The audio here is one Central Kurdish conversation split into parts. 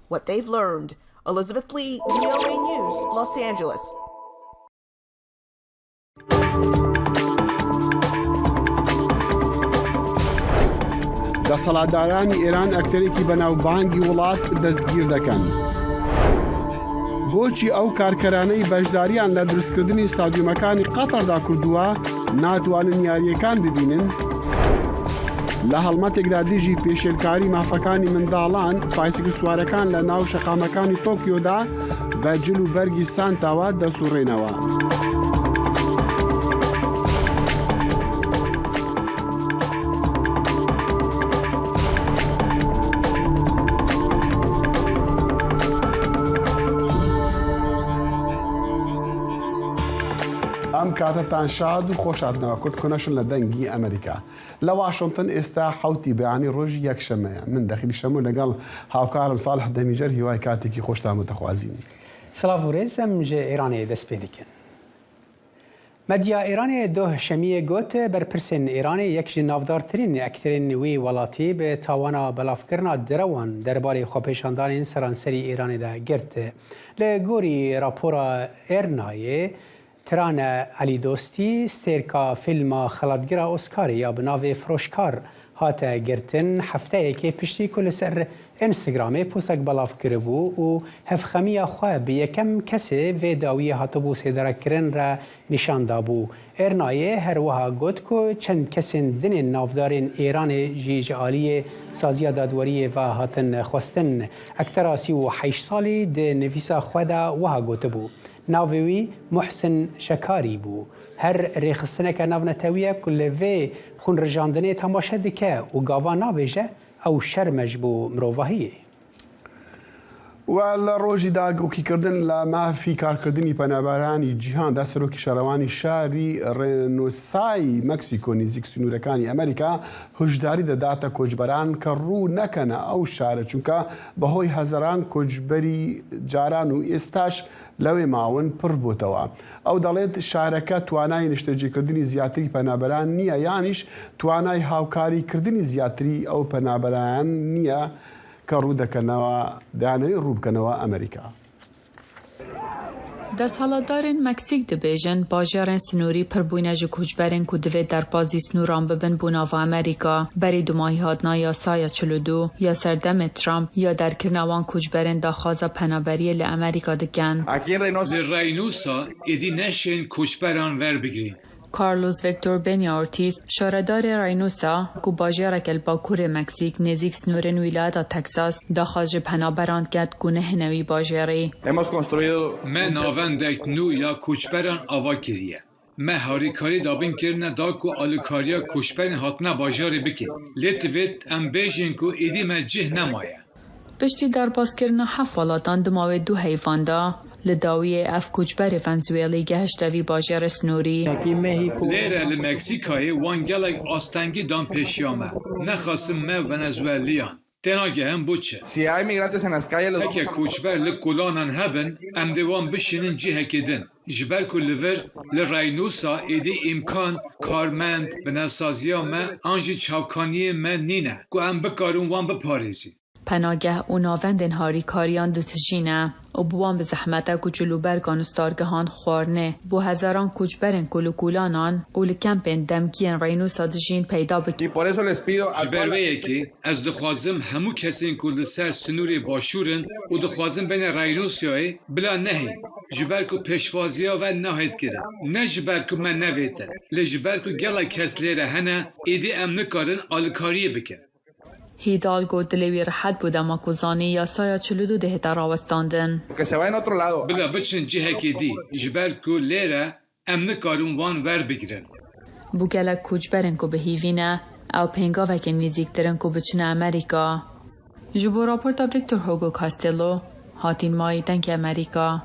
what they've learned. Elizabeth Lee, VOA News, Los Angeles. دەسەڵاتدارانی ئێران ئەکتەرێکی بەناوبانگی وڵات دەستگیر دەکەن. بۆچی ئەو کارکەرانەی بەشداریان لە دروستکردنی ستادیۆمەکانی قەتەردا کردووە ناتوانن یارییەکان ببینن؟ لە هەڵمەتێکدا دژی پێشێلکاری مافەکانی منداڵان، پایسکل سوارەکان لە ناو شەقامەکانی تۆکیۆدا بە جل و بەرگی سانتاوە دەسوڕێنەوە. ئەم کاتەتان شاد و خۆشاتنەوە کورد کۆنەشن لە دەنگی ئەمریکا لە واشنتن ئێستا حەوتی بەیانی ڕۆژی یەکشەمەیە من دەخیل شەمۆ لەگەڵ هاوکارم ساڵح دەمیجەر هیوای کاتێکی خۆشتان بۆ دەخوازین. سڵاڤ و رێز ئەم ژ ئێرانێ دەست پێ دکن. مەدیا ئێرانێ دۆه شەمیێ گۆت، بەرپرسێن ئێرانێ یەک ژ ناڤدارترین ئەکترێن وی وەڵاتی بە تاوانا بەلاڤکرنا درەوان دەربارەی خۆپێشاندانێن سەرانسەری ئێرانێ دە گرت. لە گۆری راپۆرا ئێرنایێ، ترانە عەلیدۆستی، ستێرکا فیلما خەڵاتگرا ئۆسکارێ یا bi navê Firoşkar hate girtin، hefteyekê piştî ku li ser Instagramê postek belav kiribû û hevxemiya xwe bi yekem kesê vê dawiyê hatibû sêderekirin re nîşan dabû. Êrnayê her wiha got ku çend kesên din ên navdarên Îranê jî ji aliyê saziya dadweriyê ve hatin xwestin. Ektera 38 salî di nivîsa xwe de wiha gotibû, Navê wî Muhsin Şekarî bû. Her rêxistineke navnetewî ye ku li vê xwînrijandinê temaşe dike û gava navêje, ew şerm e ji bo mirovahiyê. و لە ڕۆژی داکۆکیکردن لە مافی کارکردنی پەنابەرانی جیهاندا، سەرۆکی شارەوانی شاری ڕێنۆسای مەکسیکۆ نزیک سنوورەکانی ئەمریکا هۆشداری دەداتە کۆچبەران کە ڕوو نەکەنە ئەو شارە چونکە بەهۆی هەزاران کۆچبەری جاران و ئێستاش لەوێ ماون پڕ بۆتەوە. ئەو دەڵێت شارەکە توانای نیشتەجێکردنی زیاتری پەنابەران نییە یانیش توانای هاوکاری کردنی زیاتری ئەو پەنابەران نییە کە ڕوو دەکەنەوە دەیانەوێت ڕوو بکەنەوە ئەمریکا. Desthilatdarên Meksîk dibêjin bajarên sinûrî pir bûne ji koçberên ku divê derbazî sinûran bibin bo nava Amerîka. Berî du mahî hatina yasaya 42 ya serdemê Trump ya derkirina wan koçberên daxwaza penaberiyê li Amerîka dikin. Li Reynosa êdî neşên koçberan werbigrîn. Carlos Victor Benya Ortiz, şaredarê Reynosa ku bajareke li bakurê Meksîk nêzîk sinûrên wîlayeta Teksas, daxwaz ji penaberan dike ku nehêne wî bajarî. Me navendek nû ya koçberan ava kiriye. Me harîkarî dabîn kirine da ku alîkariya koçberên hatine bajarê bikin. Lê divêt em bêjin ku êdî me cih nemaye. Piştî derbaskirina heft welatan di mawê du heyvan de, li dawiyê ev koçberê Venzuelî gehişte vî bajarê sinûrî. Lêre li Meksîkayê wan gelek astengî dan pêşiya me. Nexasim me Venezueliyan. Tênagehin bo çi? Heke koçber li kolanan hebin, em dê wan bişînin cihekê din. Ji ber ku li vir, li Reynosa êdî îmkan, karmend, binesaziya me an jî çavkaniyên me nîne ku em bikarin wan biparêzîn. Penageh û navendên harîkariyan ditijîne û bi wan bi zehmet e ku cilûbergan û stargehan xwarinê bo hezaran koçberên ku li kolanan û li kempên demkiyên Reynosa dijîn peyda bikin. Ji ber vê yekê ez dixwazim hemû kesên ku li ser sinûrê Başûr in û dixwazin bêne Reynosyayê bila nehên. Ji ber ku pêşwaziya we nahêt kirin. Ne ji ber ku me nevêtin, lê ji ber ku gelek kes lêre hene êdî em nikarin alîkariyê bikin. Hidalgo dilê wî rehet bû dema ku zanî yasaya 42 dihête rawestandin. Bila biçin cihekê dî, ji ber ku lêre em nikarin wan werbigirin. Bo gelek koçberên ku bi hêvî ne, ew pêngavekê nêzîktirin ku biçine Amerîka. Ji bo raporta Victor Hugo Castello, hatîn mayî Dengê Amerîka.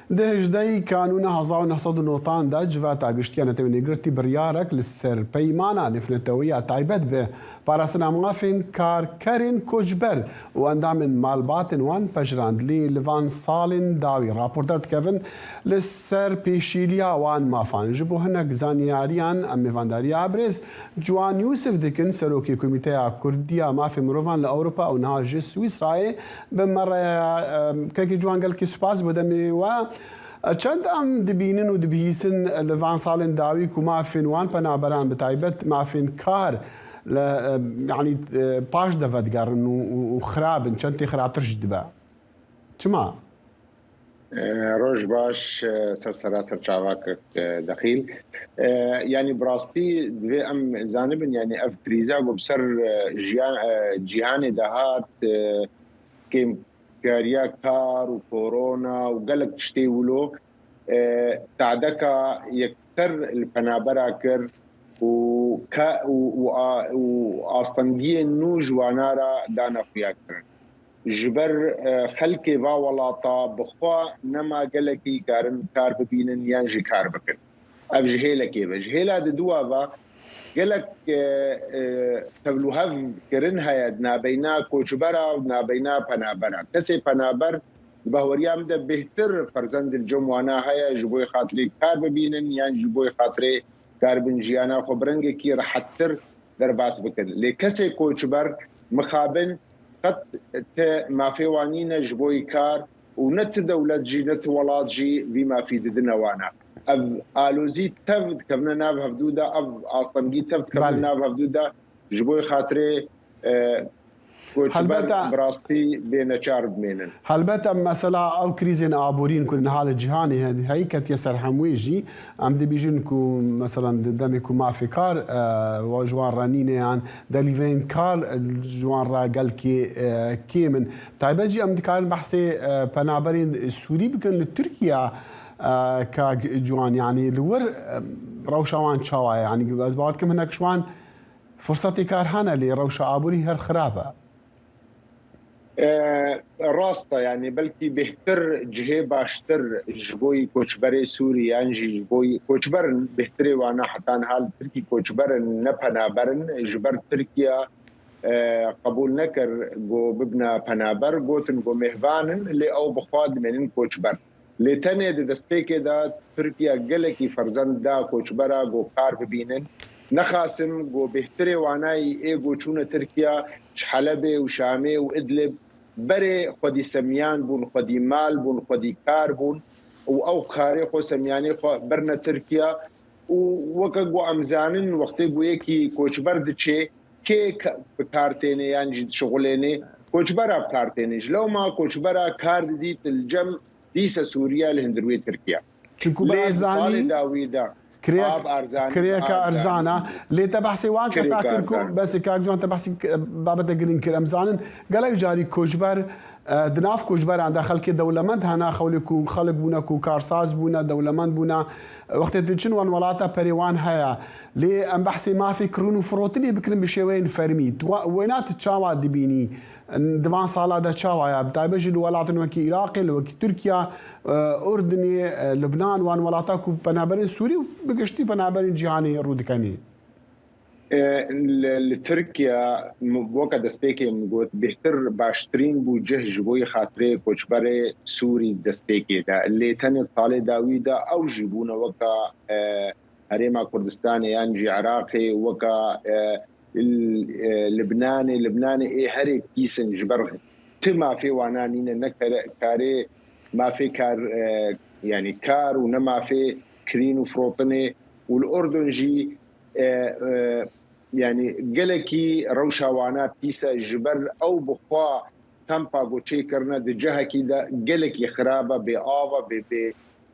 Di 18 ی کانوونە 1990 دا جڤاتا گشتیya Netewên Yekgirtî biryarek li ser peymana nêvnetewî taybet bi parastina mafên karkerên koçber û endamên malbatên wan pejirand lê li van salên dawî rapor derdikevin li ser pêşîliya wan mafan. Ji bo hinek zanyariyan em mêvandariya birêz Ciwan Yûsif dikin Serokê Komîteya Kurdî ya Mafên Mirovan li Ewropa û niha ji Swîsrayê bi me re ye. Kekê Ciwan gelekî spas bo demê we. Çend em dibînin û dibihîsin li van salên dawî ku mafên wan penaberan bi taybet mafên kar li yanî paş de vedigerin û xirab in, çend tê xirabtir jî dibe. Çima? Roj baş ser sera ser çava kek Dexîl. Yanî bi rastî divê em zanibin yanî ev krîza ku bi ser cîhanê de hat kêmkariya kar û korona û gelek tiştê wilo tadeka yekser li penabera kir û û astengiyên nû ji wana re dane xuya kirin. Ji ber xelkê va welata bi xwe nema gelekî karin kar bibînin yan jî kar bikin. Ev ji hêlekê ve. Ji hêla di duwa ve gelek tevlûhev kirin heye di nabeyna koçbera û di nabeyna penabera. Kesê penaber di bahweriya min de bêhtir ferzend li cem wana heye ji bo xatirê kar bibînin yan ji bo xatirê karibin jiyana xwe bi rengekî rehettir derbas bikin. Lê kesê koçber mixabin Qet ti mafê wan nîne ji bo kar û ne ti dewlet jî ne ti welat jî vî mafî didine wan e. Ev alozî tev dikevine nav hevdû de, ev astengî tev dikevine nav hevdû de ji bo xatirê koçber bi rastî bê neçar bimênin. Helbet em mesela ew krîzên aborîn ku niha li cîhanê heyî ketiye ser hemûyê jî em dibîjin ku mesela di demê ku mafê kar ji wan re nîne yan Delîveyên kar ji wan re gelkê kêm in. Taybet jî em dikarin behsê penaberên Sûrî bikin li Tirkiye kak Ciwan yanî li wir rewşa wan çawa ye? Yanî ez bawer dikim hinek ji wan fursetê kar hene lê rewşa aborî her xirab e. Rast e yanî belkî bêhtir cihê baştir ji bo koçberê Sûrî yan jî ji bo koçber in bêhtirê wana heta niha li Tirkî koçber in ne penaber in ji ber Tirkiye qebûl nekir ku bibine penaber gotin ku mêhvan in lê ew bi xwe dimênin koçber. Lê tenê di destpêkê de Tirkiye gelekî ferzend da koçbera ku kar bibînin. Nexasim ku bêhtirê wanayî ê ku çûne Tirkiye ji Helebê û Şamê û Idlib berê xwedî semyan bûn, xwedî mal bûn, xwedî kar bûn û ew karê xwe semyanê xwe birine Tirkiye û weke ku em zanin wextê ku yekî koçber diçê kê bi kar têne yan jî dişixulêne koçbera bi kar têne. Ji lewma koçbera kar didît li cem dîsa Sûriye li hundirwê Tirkiye. Çunku bi Lê di erzanî salê dawî de kirêk a bi erzanî bi kirêka erzan erzanî a. Lê te behsê wan kesa kirêka kir ku erzan. besê kak Ciwan te behsî babete girîng kir. Em zanin gelek carî koçber di nav koçberan de xelkê dewlemend hene xewlê ku xelk bûne ku karsaz bûne dewlemend bûne wextê diçin wan welata perê wan heye. Lê em behsê mafê kirîn û firotinê bikirin bi şêweyên fermî. Tu wêna tu çawa dibînî? Di van sala de çawa ye? Bi taybet jî li welatên wekî Iraqê, li wekî Tirkiye, Urdunê, Lubnan wan welata ku penaberên Sûrî û bi giştî penaberên cîhanê rû dikenê. Li Tirkiye weke destpêkê min got bêhtir baştirîn bû cih ji bo xatirê koçberê Sûrî destpêkê de. Lê tenê salê dawî de ew jî bûne weke Herêma Kurdistanê yan jî Iraqê weka Libnanê, Libnanê ê herê pîs in ji ber ti mafê wana nîne ne karê mafê kar yanî kar û ne mafê kirîn û firotinê û li Urdun jî yanî gelekî rewşa wana pîs e ji ber ew bi xwe kampa ku çêkirine di cihekî de gelekî xirab e bê av e bê bê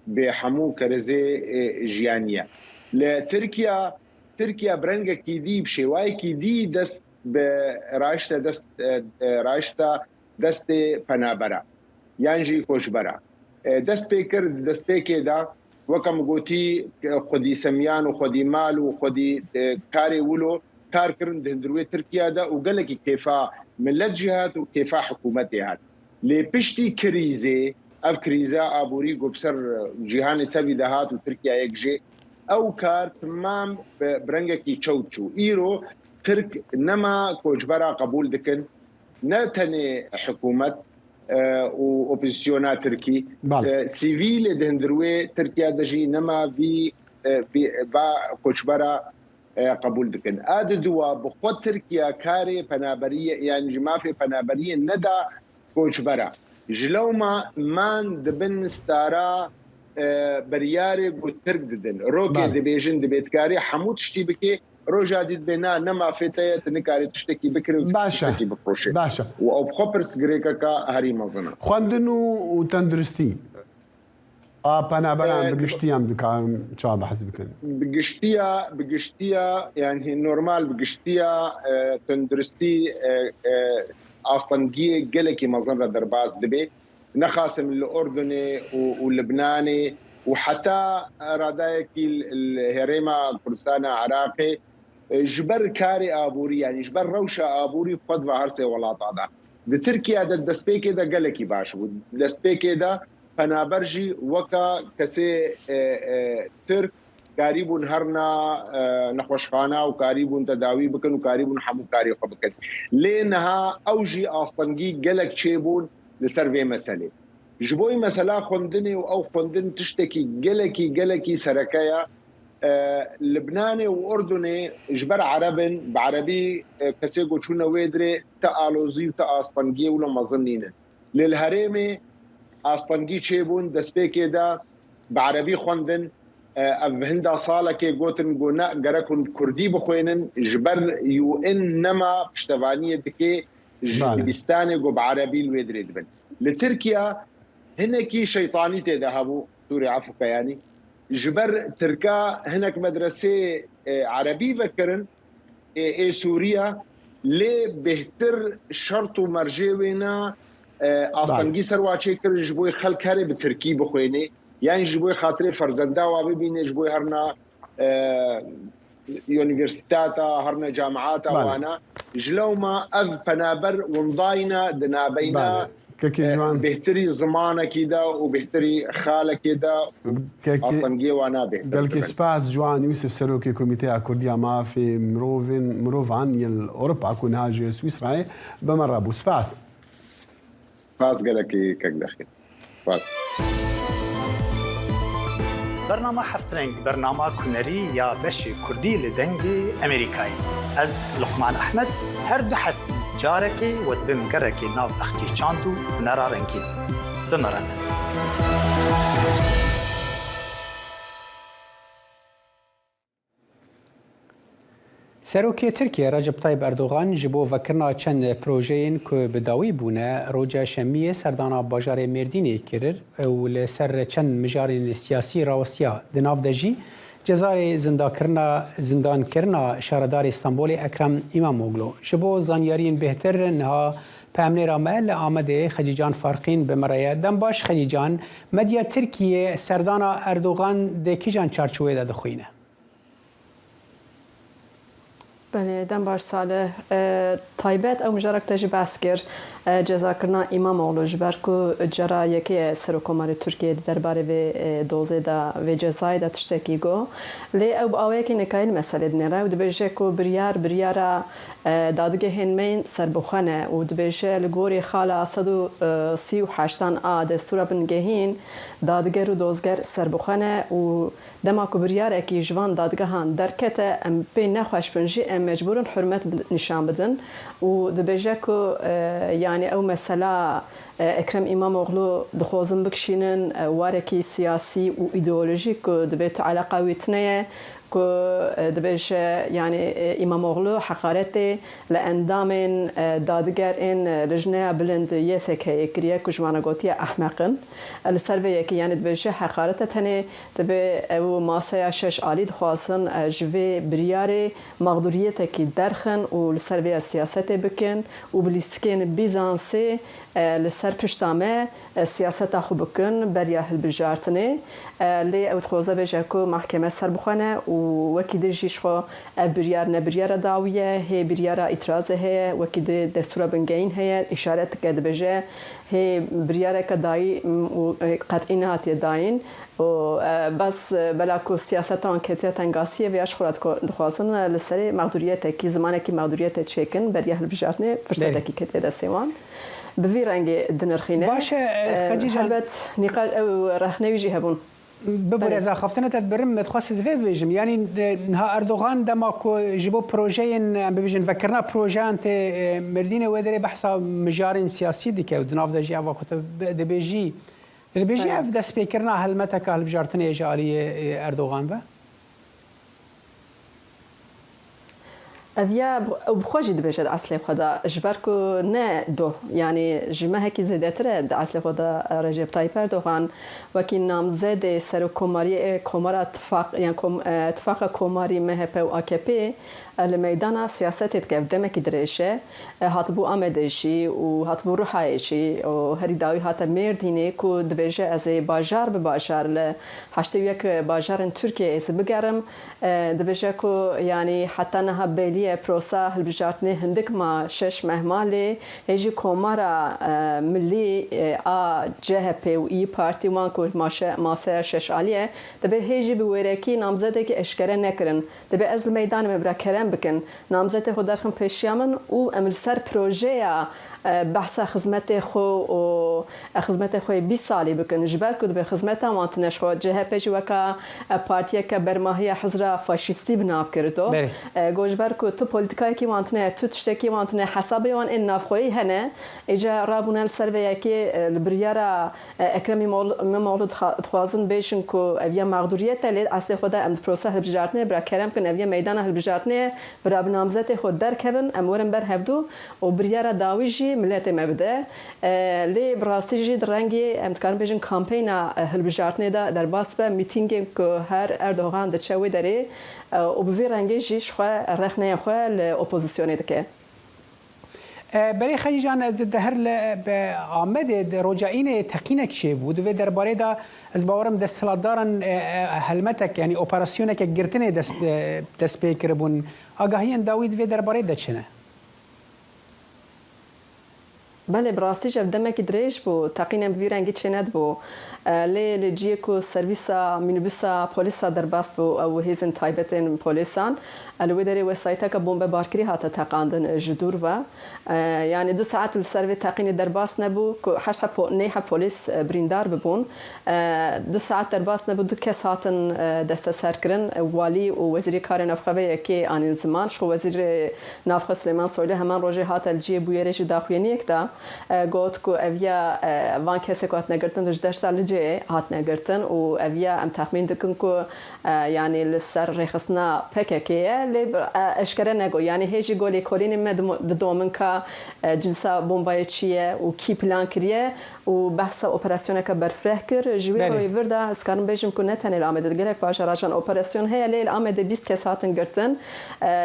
Bê hemû kerezê jiyanî ye. Li Tirkiya, Tirkiya bi rengekî dî, bi şêwayekî dî dest bi raişte dest raişta destê penabera yan jî koçbera. Dest pê kir di destpêkê de weke min gotî xwedî semyan û xwedî mal û xwedî karê wilo kar kirin di hundirwê Tirkiya de û gelekî kêfa milet jî hat û kêfa hikûmetê hat. Lê piştî krîzê. Ev krîza aborî ku bi ser cîhanê tevî de hat û Tirkiye yek jê, ew kar temam bi rengekî çewt çû. Îro Tirk nema koçbera qebûl dikin, ne tenê hikûmet û opozîsyona Tirkî, sivîlê di hundirwê Tirkiye de jî nema vî va koçbera qebûl dikin. A di duwa bi xwe Tirkiye karê penaberiyê yan ji mafê penaberiyê neda koçber e. Ji lewma man di bin stara biryarê ku Tirk didin. Rokê dibêjin dibê dikarî hemû tiştî bikê, roja dî dibê na ne mafê te ye tu nikarî tiştekî bikirî û tiştekî bifiroşî. Û ew bi xwe pirsgirêkeka herî mezin e. Xwendin û tenduristî. A penaberan bi giştî em dikarin çawa behs bikin? Bi giştiya bi giştiya yani normal bi giştiya tenduristî astengiyê gelekî mezin re derbas dibe. Nexasim li Urdunê û Libnanê û heta radayekî li Herêma Kurdistana Iraqê ji ber karê aborî yanî ji ber rewşa aborî xwe di va her sê welatan de. Di Tirkiye de destpêkê de gelekî baş bû. Destpêkê de Penaber jî weka kesê Tirk karîbûn herna nexweşxana û karîbûn tedawî bikin û karîbûn hemû karê xwe bikin. Lê niha ew jî astengî gelek çêbûn li ser vê meselê. Ji bo mesela xwendinê û ew xwendin tiştekî gelekî gelekî sereke ye. Libnanê û Urdunê ji ber ereb in, bi erebî kesê ku çûne wê dirê ti alozî û ti astengiyê wilo mezin nînin. Lê li herêmê astengî çêbûn, destpêkê de bi erebî xwendin, ev hinda salekê gotin ku ne gerek hûn bi kurdî bixwênin, ji ber UN nema piştevaniyê dike ji dibîstanê ku bi erebî li wê dirê dibin. Li Tirkiya hinekî şeytanî tê de hebû, Sûrê efû ke yanî, ji ber tirka hinek medresê erebî vekirin, ê Sûriya lê bêhtir şert û mercê wê ne astengî ser wa çêkirin ji bo xelk herê bi tirkî bixwênê yan ji bo xatirê ferzenda wa bibînê ji bo herna unîversîtata herna camiata wana ji lewma ev penaber windayne di nabeyna bêhtirî zimanekî de û bêhtirî xalekê de astengiyê wan nabê. Gelkî spas Ciwan Yûsif Serokê Komîteya Kurdî ya Mafê Mirovên Mirovan yên li Ewropa ku niha ji Swîsrayê bi me re bû. Spas. Spas gelekî kek Dexîl. Spas. Bernama Heftreng bernama kunerî ya beşê kurdî li Dengê Amerîkayê. Ez Luqman Ehmed her du heftî carekê we dibim gerekê nav bexçê çand û hunera rengîn. Bi me re bin. Serokê Tirkiyê Recep Tayyip Erdogan ji bo vekirina çend projeyên ku bi dawî bûne roja şemiyê serdana bajarê Mêrdînê kir û li ser çend mijarên siyasî rawestiya. Di nav de jî cezayê zindakirina zindankirina Şaredarê Stenbolê Ekrem Îmamoglu. Ji bo zanyariyên bêhtir niha peyamnêra me li Amedê Xecîcan Farqîn bi me re ye. Dem baş Xecîcan, medya Tirkiyê serdana Erdogan di kîjan çarçowê de dixwîne? Belê, dem baş Salih. Taybet ew mijara ku te jî behs kir, cezakirina Îmamoglû ji ber ku cara yekê ye Serokkomarê Tirkiyeyê di derbarê vê dozê de, vê cezayê de tiştekî got. Lê ew bi awayekî nikayî li meselê dinêre û dibêje ku biryar biryara dadgehên me yên serbixwe ne û dibêje li gorî xala 138 a Destûra Bingehîn dadger û dozger serbixwe ne û Dema ku biryarekî ji van dadgehan derkete em pê nexweş bin jî em mecbûr in hurmet nîşan bidin û dibêje ku yanî ew mesela Ekrem Îmamoglû dixwazin bikişînin warekî siyasî û îdeolojîk ku dibê tu eleqa wî tune ye ku dibêje yanî Îmamoglû heqaretê li endamên dadger ên Lijneya Bilind YSK'ê kiriye ku ji wan re gotiye ehmeq in. Li ser vê yekê yanî dibêje heqaret e tenê Dibe ew maseya şeş alî dixwazin ji vê biryarê mexdûriyetekî derxin û li ser vê ya siyasetê bikin û bi lîstikên Bîzansê li ser pişta me siyaseta xwe bikin beriya hilbijartinê. Lê ew dixwaze bêje ku mehkeme serbixwe ne û. و wekî din jî ji xwe ev biryar ne biryara dawî ye, hê biryara îtirazê heye, wekî di destûra bingehîn heye, îşaret dike dibêje hê biryareke dayî û qet'î nehatiye dayîn û bes bela ku siyaseta wan ketiye tengasiyê vêya ji xwe re dixwazin li serê mexdûriyetekî, zimanekî mexdûriyetê çêkin beriya hilbijartinê firsetekî ketiye destê wan. Bi vî rengê dinirxîne. Baş e Xecî can. Helbet nîqaş ew rexneyî wî jî hebûn. Bibore ez axaftina te birim min dixwest ez vê bibêjim. Yanî niha Erdogan dema ku ji bo projeyên em bibêjin vekirina projeyan tê Mêrdînê wê derê behsa mijarên siyasî dike û di nav de jî eva ku tu dibêjî dibêjî ev destpêkirina helmeteke hilbijartinê ye ji aliyê Erdogan ve? Ev ya ew bi xwe jî dibêje di eslê xwe de ji ber ku ne doh yanî ji mehekî zêdetir e di eslê xwe de Recep Tayyîp Erdogan wekî namzedê serokkomariyê ê Komara Tifaq yan Tifaqa Komarî MHP û AKP'ê li meydana siyasetê dike ev demekî dirêj e hatibû Amedê jî û hatibû Rihayê jî û herî dawî hate Mêrdînê ku dibêje ez ê bajar bi bajar li 81 bajarên Tirkiyeyê ez ê bigerim Dibêje ku yanî heta niha belî ye prosa hilbijartinê hindik ma şeş meh ma lê hê jî Komara Milî a CHP û Îyî Partî wan ku maseya şeşalî ye dibê hê jî bi wêrekî namzedekî eşkere nekirin. Dibê ez li meydanê me bira kerem bikin namzedê xwe derxin pêşiya min û em li ser projeya behsa xizmetê xwe û xizmetê xwe yê 20 salî bikin. Ji ber ku dibe xizmeta wan tine ji xwe CHP jî weka partiyeke bermahiya hizra faşîstî bi nav kir do. Got ji ber ku tu polîtîkayekî wan tine, tu tiştekî wan tine, hesabê wan ên navxweyî hene. Îca rabûne li ser vê yekê li biryara Ekrem Îmamoğlu dixwazin bêjin ku ev ya mexdûriyet e lê eslê xwe de em di prosa hilbijartinê bira kerem bikin ev ya meydana hilbijartinê ye bira bi namzetê xwe derkevin em werin ber hevdu û biryara dawî jî miletê me bide. Lê bi rastî jî di rengê em dikarin bêjin kampeyna hilbijartinê de derbas dibe mîtîngên ku her Erdogan diçe wê derê û bi vî rengê jî ji xwe rexneyên xwe li opozisyonê dike. Berê Xecî can ez di her li Amedê di roja înê teqînek çêbû. Di vê derbarê de ez bawer im desthilatdaran helmetek yanî operasyoneke girtinê dest pê kiribûn. Agahiyên dawî di vê derbarê de çi ne? Belê bi rastî jî ev demekî dirêj bû, teqînên bi vî rengî çênedibû. Lê li ciyê ku servîsa mînîbusa polîsa derbas bû ew hêzên taybet ên polîsan li wê derê wesayîteke bombebarkirî hate teqandin ji dûr ve. Yanî du saet li ser vê teqînê derbas nebû ku heşt heb nê heb polîs birîndar bibûn. Du saet derbas nebû du kes hatin desteserkirin. Walî û Wezîrê Karê Navxwe vê yekê anîn ziman. Ji xwe Wezîrê Navxwe Suleyman Soylu heman rojê hate li cihê bûyerê jî daxuyaniyek da. Got ku ev ya van kesê ku hatine girtin ji deşta Licê hatine girtin û ev ya em texmîn dikin ku yanî li ser rêxistina PKK'ê ye lê eşkere negot. Yanî hê jî got lêkolînên me didomin ka cinsa bombayê çi ye û kî plan kiriye û behsa operasyoneke berfireh kir. Ji wê royê vir de ez dikarim bêjim ku ne tenê li Amedê di gelek bajarajan operasyon heye lê li Amedê 20 kes hatin girtin,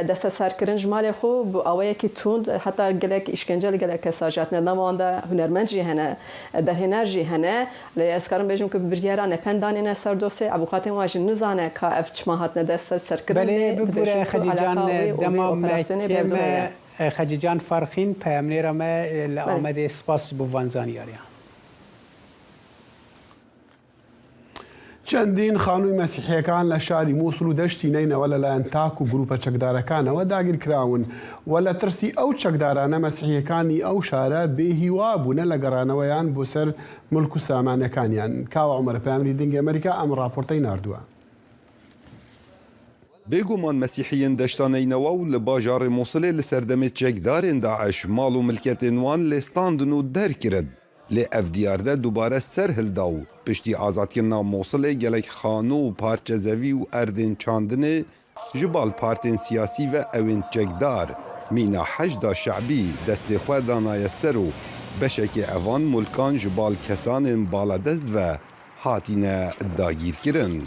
desteserkirin ji malê xwe bi awayekî tund heta gelek îşkence li gelek kesa jî hatine. Di nava wan de hunermend jî hene, derhêner jî hene. Lê ez dikarim bêjim ku bi biryara nepen danîne ser dosê, evûkatên wan jî nizane ka ev çima hatine desteserkirin Belê lê bibûre dibêjin ku Xecî can eleqa wê û vê dema me operasyonê bi kêm hevdu e heye. Xecîcan Farxîn peyamnêra me li Belê. Amedê spas ji bo van zanyariyan. چەندین خانووی مەسیحییەکان لە شاری موسڵ و دەشتی نەینەوە لەلایەن تاک و گروپە چەکدارەکانەوە داگیرکراون و لە ترسی ئەو چەکدارانە مەسیحییەکانی ئەو شارە بێ هیوا بوونە لە گەڕانەوەیان بۆ سەر موڵک و سامانەکانیان. کاوە عومەر پەیامنێری دەنگی ئەمەریکا ئەم ڕاپۆرتەی ناردووە. Bêguman Mesîhiyên deşta Neynewa û li bajarê Mûsilê li serdemê çekdarên DAIŞ mal û milketên wan lê standin û derkirin. Lê ev diyarde dubare ser hilda û piştî azadkirina Mûsilê gelek xanû û parçe zevî û erdên çandinê ji bal partên siyasî ve ewên çekdar mîna Heşda Şe'bî destê xwe danaye ser û beşekê evan mulkan ji bal kesanên baladest ve hatine dagîrkirin.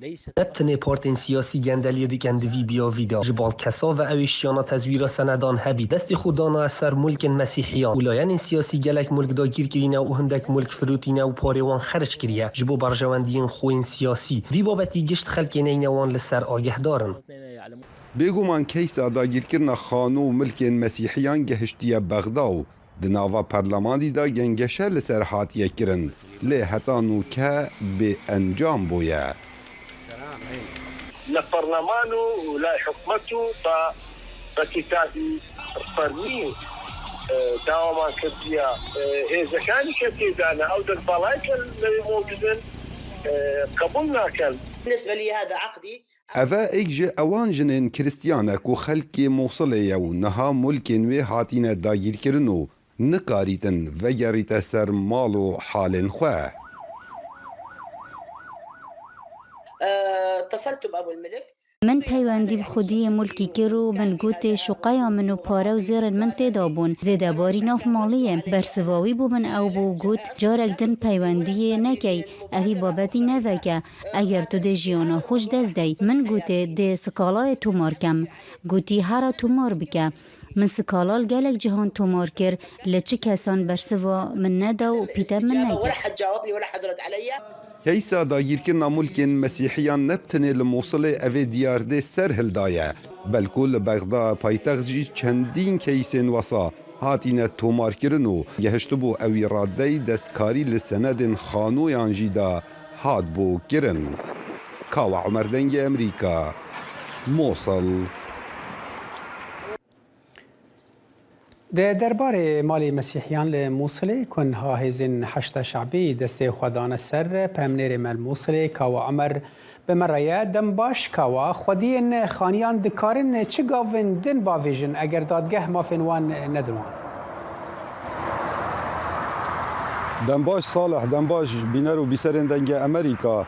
Ne bi tenê partên siyasî gendeliyê dikin di vî biyavî de, ji bal kesa ve ew ê şiyana tezwîra senedan hebî. Destê xwe danaye ser mulkên mesîhiyan û layenên siyasî gelek mulk dagîr kirîne û hindek mulk firotîne û parê wan xerc kiriye ji bo berjewendiyên xwe yên siyasî. Vî babetî gişt xelkê Neynewan li ser agehdar in. Bêguman keysa dagîrkirina xanû û milkên mesîhiyan gehiştiye Bexda û Di nava perlemanî de gengeşe li ser hatiye kirin lê heta nûke bê encam bûye. Li perleman û lay hikûmet û ba بە کیتابی فەرمی داوامان کردیە هێزەکانی کە تێدانە ئەو دەست باڵای کە لەوێ مەوجودن قبوڵ ناکەن. Eve yek ji ewan jinên Kiristiyan e ku xelkê Mûsilê ye û niha mulkên wê hatine dagîrkirin û nikarîtin vegerîte ser mal û halên xwe. Min peywendî bi xwediyê mulkî kir û min gotê şuqeya min û pare û zêrên min tê de bûn, zêdebarî nav malê ye. Bersiva wî bo min ew bû, got, Carek din peywendiyê nekey, evî babetî neveke. Eger tu dê jiyana xwe ji dest dey. Min gotê dê skalayê tomar kem. Gotî hera tomar bike. Min skala li gelek cihan tomar kir lê çi kesan bersiva min neda û pîte min nekir. Keysa dagîrkirina mulkên mesîhiyan ne bi tenê li Mûsilê evê diyardê ser hildaye, belku li Bexda paytext jî çendîn keysên wesa hatîne tomarkirin û gehiştibû ewî radey destkarî li senedên xanoyan jî de hatbû kirin. Kawa Omer Dengê Emrîka, Mosil. Di derbarê malê Mesîhiyan li Mûsilê ku niha hêzên Heşda Şebî destê xwe dane ser pemnêrê me li Mûsilê Kawa Omer bi me re ye. Dem baş Kawa, xwediyên xaniyan dikarin çi gavên din bavêjin eger dadgeh mafên wan nedin wan? Dem baş Salih, dem baş bîner û bîserên Dengê Amerîka.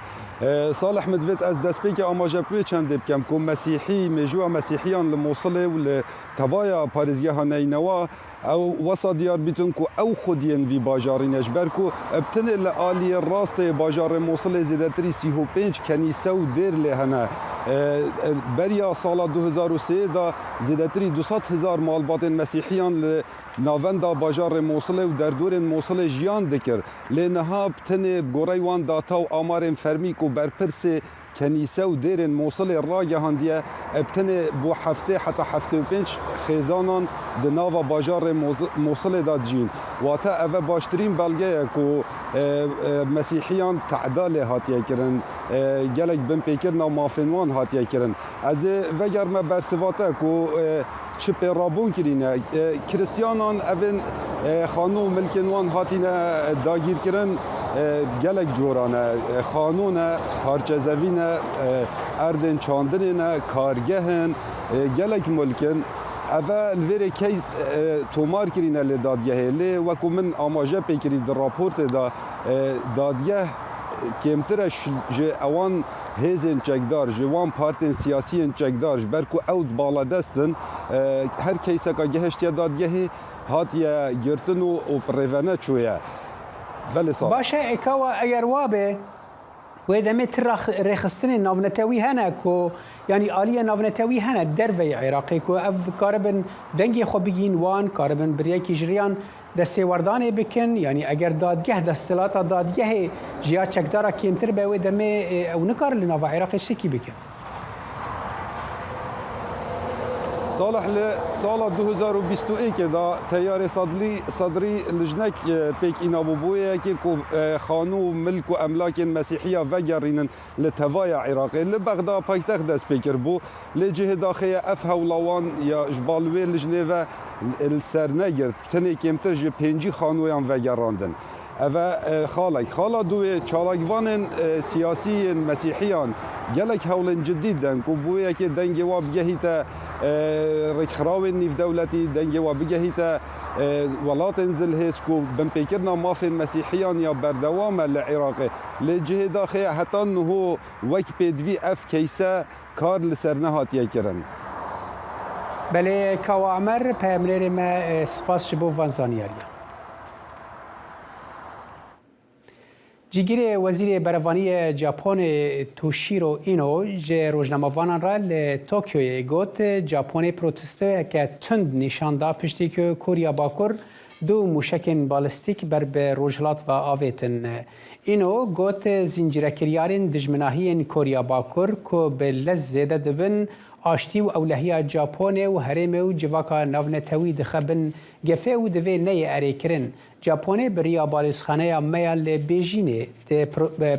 Salih min divêt ez destpêkê amaje bi wê çendê bikem ku Mesîhî, mêjûya Mesîhiyan li Mûsilê û li tevaya parêzgeha Neynewa ew wesa diyar bîtin ku ew xwediyên vî bajarî ne ji ber ku bi tenê li aliyê rastê bajarê Mûsilê zêdetirî 35 kenîse û dêr lê hene. Beriya sala 2003 de zêdetirî 200 hezar malbatên Mesîhiyan li navenda bajarê Mûsilê û derdorên Mûsilê jiyan dikir. Lê niha bi tenê bi gorey wan data û amarên fermî ku berpirsê kenîse û dêrên Mûsilê ragihandiye, bi tenê bo heftê heta 75 xêzanan di nava bajarê Mûsilê de dijîn. Wate ev e baştirîn belge ye ku Mesîhiyan te'da lê hatiye kirin, gelek binpêkirina mafên wan hatiye kirin. Ez ê vegerime bersiva te ku Çi pê rabûn kirîne. Kiristiyanan evên xanû û milkên wan hatîne dagîrkirin gelek coran e. Xanû ne, parçe zevî ne, erdên çandinê ne, kargeh in, gelek milk in. Ev e li vêrê keys tomar kirîne li dadgehê. Lê wekû min amaje pê kirî di raportê de dadgeh kêmtir e ji ewan Hêzên çekdar ji wan partên siyasî yên çekdar ji ber ku ew di baladest in, her keyseka gehiştiye dadgehê hatiye girtin û û bi rêve neçûye. Belê Salih. Baş e Ekawa eger wa be wê demê ti rêxistinên navnetewî hene ku yanî aliyên navnetewî hene derveyê Iraqê ku ev karibin dengê xwe bigihîn wan karibin bi riyekî ji riyan Destêwerdanê bikin, yanî eger dadgeh desthilata dadgehê ji ya çekdara kêmtir be wê demê ew nikarin li nava Iraqê tiştekî bikin. Salih li sala 2021 de teyarê Sadrî lijnek pêk înabû bo wê yekê ku xanû, milk û emlakên Mesîhiya vegerînin li tevaya Iraqê. Li Bexda paytext dest pê kiribû. Lê cihê daxê ye ev hewla wan ya ji bal wê lijnê ve li ser negirt. Tenê kêmtir ji 50 xanoyan vegerandin. Ev e xalek. Xala duwê çalakvanên siyasî yên Mesîhiyan gelek hewlên cidî didin ku bi wê yekê dengê wan bigehîte rêkxirawên nîvdewletî, dengê wan bigehîte welatên zilhêz ku binpêkirina mafên Mesîhiyan ya berdewam e li Iraqê. Lê cihê daxê ye heta niho wek pêdivî ev keyse kar li ser nehatiye kirin. Belê Kawa Emer peyamnêrê me spas ji bo van zanyariyan. Cîgirê Wezîrê Berevaniyê Japonê Toshiro Ino ji rojnamevanan re li Tokyoyê got, Japonê protestoyeke tund nîşan da piştî ku Korya Bakur du mûşekên balistîk ber bi rojhilat ve avêtin. Ino got, Zîncîrekiryarên dijminahiyên Korya Bakur ku bi lez zêde dibin, aştî û ewlehiya Japonê û herêmê û civaka navnetewî dixe bin gefê û divê neyê erêkirin. Japonê bi riya balozxaneya me ya li Bêjînê di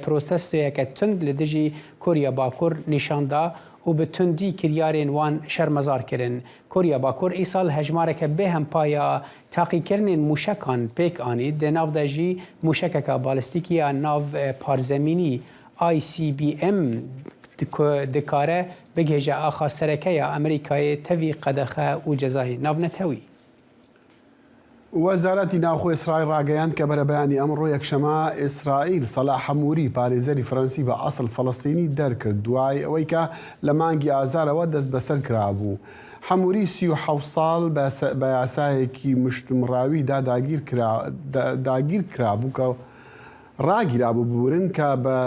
protestoyeke tund li dijî Korya Bakur nîşan da û bi tundî kiryarên wan şermezar kirin. Korya Bakur îsal hejmareke bêhempa ya taqîkirinên mûşekan pêk anî, di nav de jî mûşekeke balistîkî ya nav parzemînî, ICBM, ku dikare bigihêje axa sereke ya Amerîkayê tevî qedexe û cezayên navnetewî. Wezaretî Navxwe Îsraîl rageyand ke berebeyanî emro yekşema Îsraîl Selah Hemûrî parêzerî Frensî bi esl Felestînî derkird dûayê ewey ke li mangî Azarê destbeser kirabû. Hemûrî 37 sal be yasayekî muştumrawî da dagîr kirabû ke ڕاگیرابوو ببورن کە بە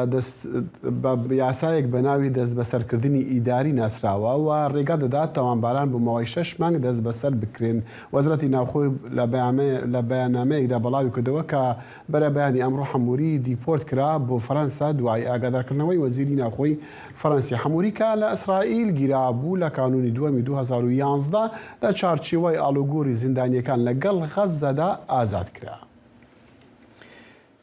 بە یاسایەک بە ناوی دەستبەسەرکردنی ئیداری ناسراوە و ڕێگا دەدات تاوانباران بۆ ماوەی شەش مانگ دەستبەسەر بکرێن. وەزارەتی ناوخۆی لە بەیاننامەیەکدا بڵاوی کردەوە کە بەرەبەیانی ئەمڕۆ حەموری دیپۆرت کرا بۆ فەرەنسا دوای ئاگادارکردنەوەی وەزیری ناوخۆی فەرەنسی حەموری کە لە ئیسرائیل گیرابوو لە کانوونی دووەمی 2011 لە چوارچێوەی ئاڵوگۆری زیندانییەکان لەگەڵ غەززەدا ئازاد کرا.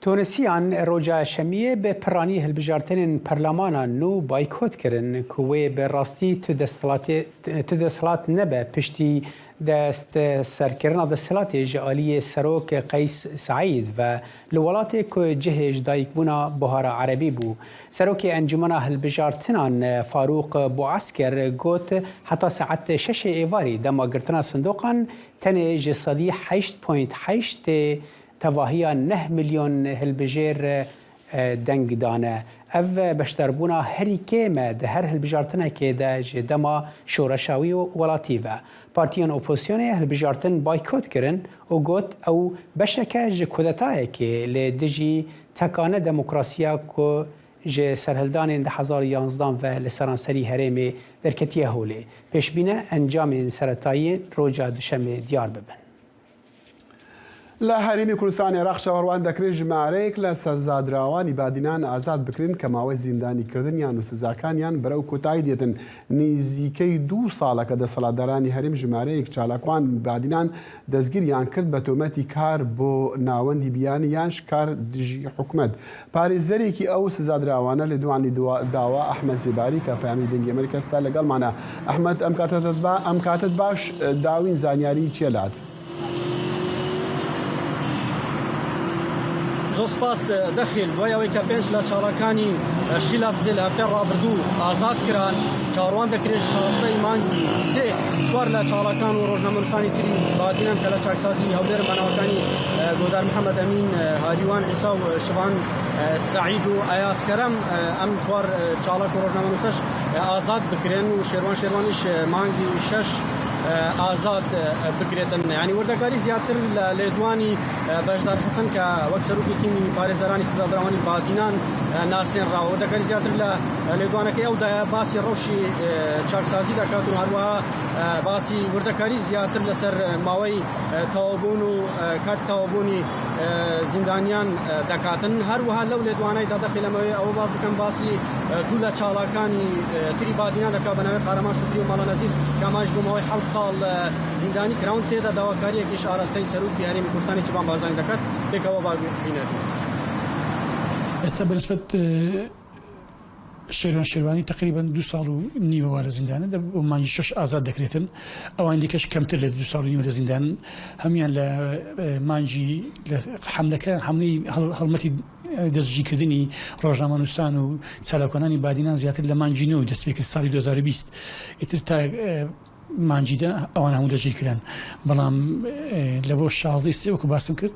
Tunisiyan roja Şemiyê bi piranî hilbijartinên perlamana nû baykot kirin ku wê bi rastî tu desthilatê tu desthilat nebe piştî destserkirina desthilatê ji aliyê Serok Qeys Seîd ve li welatê ku cihê ji dayikbûna Buhara Erebî bû. Serokê Encûmena Hilbijartinan Farûq Bûasker got heta saet şeşê êvarî dema girtina sindoqan Tenê 8.8% ê tevahiya neh milyon hilbijêr deng dane. Ev beşdarbûna herî kêm e di her hilbijartinekê de ji dema şoreşa wî welatî ve. Partiyên opozisyonê hilbijartin baykot kirin û got ew beşeke ji kudetayekê li dijî tekane demokrasiya ku Ji serhildanên 2011 ve li seranserî herêmê derketiye holê. Pêşbîne encamên seretayî roja duşemê diyar bibin. لە هەرێمی کوردستان عێراق چاوەڕوان دەکرێت ژمارەیەک لە سزادراوانی بادینان ئازاد بکرێن کە ماوەی زیندانیکردنیان و سزاکانیان بەرەو کۆتایی دێتن. نزیکەی دوو ساڵە کە دەسەڵاتدارانی هەرێم ژمارەیەک چالاکوان بادینان دەستگیریان کرد بە تۆمەتی کار بۆ ناوەندی بیانی یانش کار دژی حکومەت. پارێزەرێکی ئەو سزادراوانە لێدوانی داوە ئەحمەد زێباری کە پەیامی دەنگی ئەمریکا ستا لەگەڵمانە. ئەحمەد ئەم کاتەت با ئەم کاتەت باش داوین زانیاری چیە لات؟ زۆر سپاس دەخیل دوای ئەوەی کە پێنج لە چالاکانی شیلادزێ لە هەفتەی ڕابردوو ئازاد کران چاوەڕوان دەکرێت شازدەی مانگی سێ چوار لە چالاکان و ڕۆژنامەنووسانی تری بادینان کە لە چاکسازی هەولێر بەناوەکانی گۆدار محەممەد ئەمین هاریوان عیسا و شوان سعید و ئەیاز کەرەم ئەم چوار چالاک و ڕۆژنامەنووسەش ئازاد بکرێن و شێروان شێروانیش مانگی شەش ئازاد بکرێتن ینی وردەکاری زیاتر لە لێدوانی بەشدار حەسەن کە وەک سەرۆکی تیمی پارێزەرانی سزادراوانی بادینان ناسێنراوە وردەکاری زیاتر لە لێدوانەکەی ئەودایە باسی ڕەوشی چاکسازی دەکات و هەروەها باسی وردەکاری زیاتر لەسەر ماوەی تەواوبوون و کاتی تەواوبوونی زیندانیان دەکاتن هەروەها لەو لێدوانەی دادەخی لەمەوێ ئەوە باس بکەم باسی دوو لە چاڵاکانی تری بادینان دەکات بە ناوی قارەمان شوکری و ماڵە نەزیر کاماش بۆ ماوەی حەوت ساڵ زیندانی کراون تێدا داواکاریەکیش ئاراستەی سەرۆکی هەرێمی کوردستانی چبان بارزانی دەکات پێکەوە با بینەرین. ئێستا بەنسبەت شێروان شێروانی تەقریبەن دوو ساڵ و نیوە وا لە زیندانە لە بۆ مانگی شەش ئازاد دەکرێتن ئەوانی دیکەش کەمتر لە دوو ساڵ و نیوە لە زیندانن هەموان لە مانگی لە حەملەکە حەملەی هەڵمەتی دەستگیرکردنی ڕۆژنامەنووسان و چالاکوانانی بادینان زیاتر لە مانگی نۆ دەست پێکرد ساڵی 2020 ئیتر تا مانگی دە ئەوان هەموو دەستگیر کران بەڵام لە بۆ شازدەی سێ وەکو باسم کرد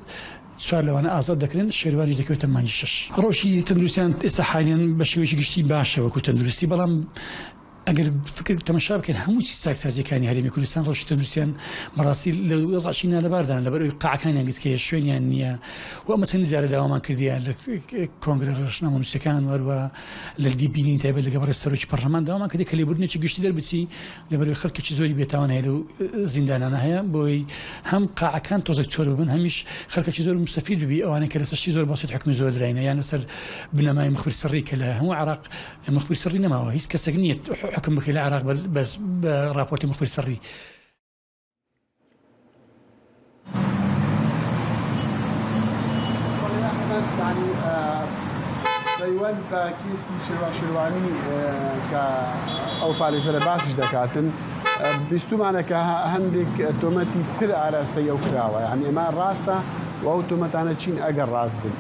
چوار لەوانە ئازاد دەکرێن شێروانیش دەکەوێتە مانگی شەش. ڕەوشی تەندروستیان ئێستا حالیەن بە شێوەیەکی گشتی باشە وەکو تەندروستی بەڵام. ئەگەر فکر تەمەشا بکەین هەموو چی چاکسازیەکانی هەرێمی کوردستان ڕەوشی تەندروستیان بەڕاستی لە وەزعی نالەباردان لەبەر ئەوی قاعەکانیان گچکەیە شوێنیان نییە و ئەمە چەند جارە داوامان کردیە لە کۆنگرە ڕۆژنامەنووسەکان وەروە لە دی بینین تایبەت لەگە بەڕێز سەرۆکی پەرلەمان داوامان کردی کە لێبوردنێکی گشتی دەربچی لەبەرئەوەی خەڵکێکی زۆری بێتاوان هەیە لەو زیندانانە هەیە بۆی هەم قاعەکان تۆزێک چۆل ببن هەمیش خەڵکێکی زۆر مستەفید ببی ئەوانەی کە لەسەر شتی زۆر بەسیت حکمی زۆر دراینە یان لەسەر بنەمای مخبر سڕی کە لە هەموو عێراق مخبر سڕی نەماوە هیچ کەسێک نییە حکم بکرێت لە عێراق بە ڕاپۆرتی مخبر سڕی. پەیوەند بە کیسی شێروان شێروانی کە ئەو پارێزەرە باسیش دەکاتن بیستومانە کە هەندێک تۆمەتی تر ئاراستەی ئەو کراوە یعنی ئێمە ڕاستە و ئەو تۆمەتانە چین ئەگەر ڕاست بن.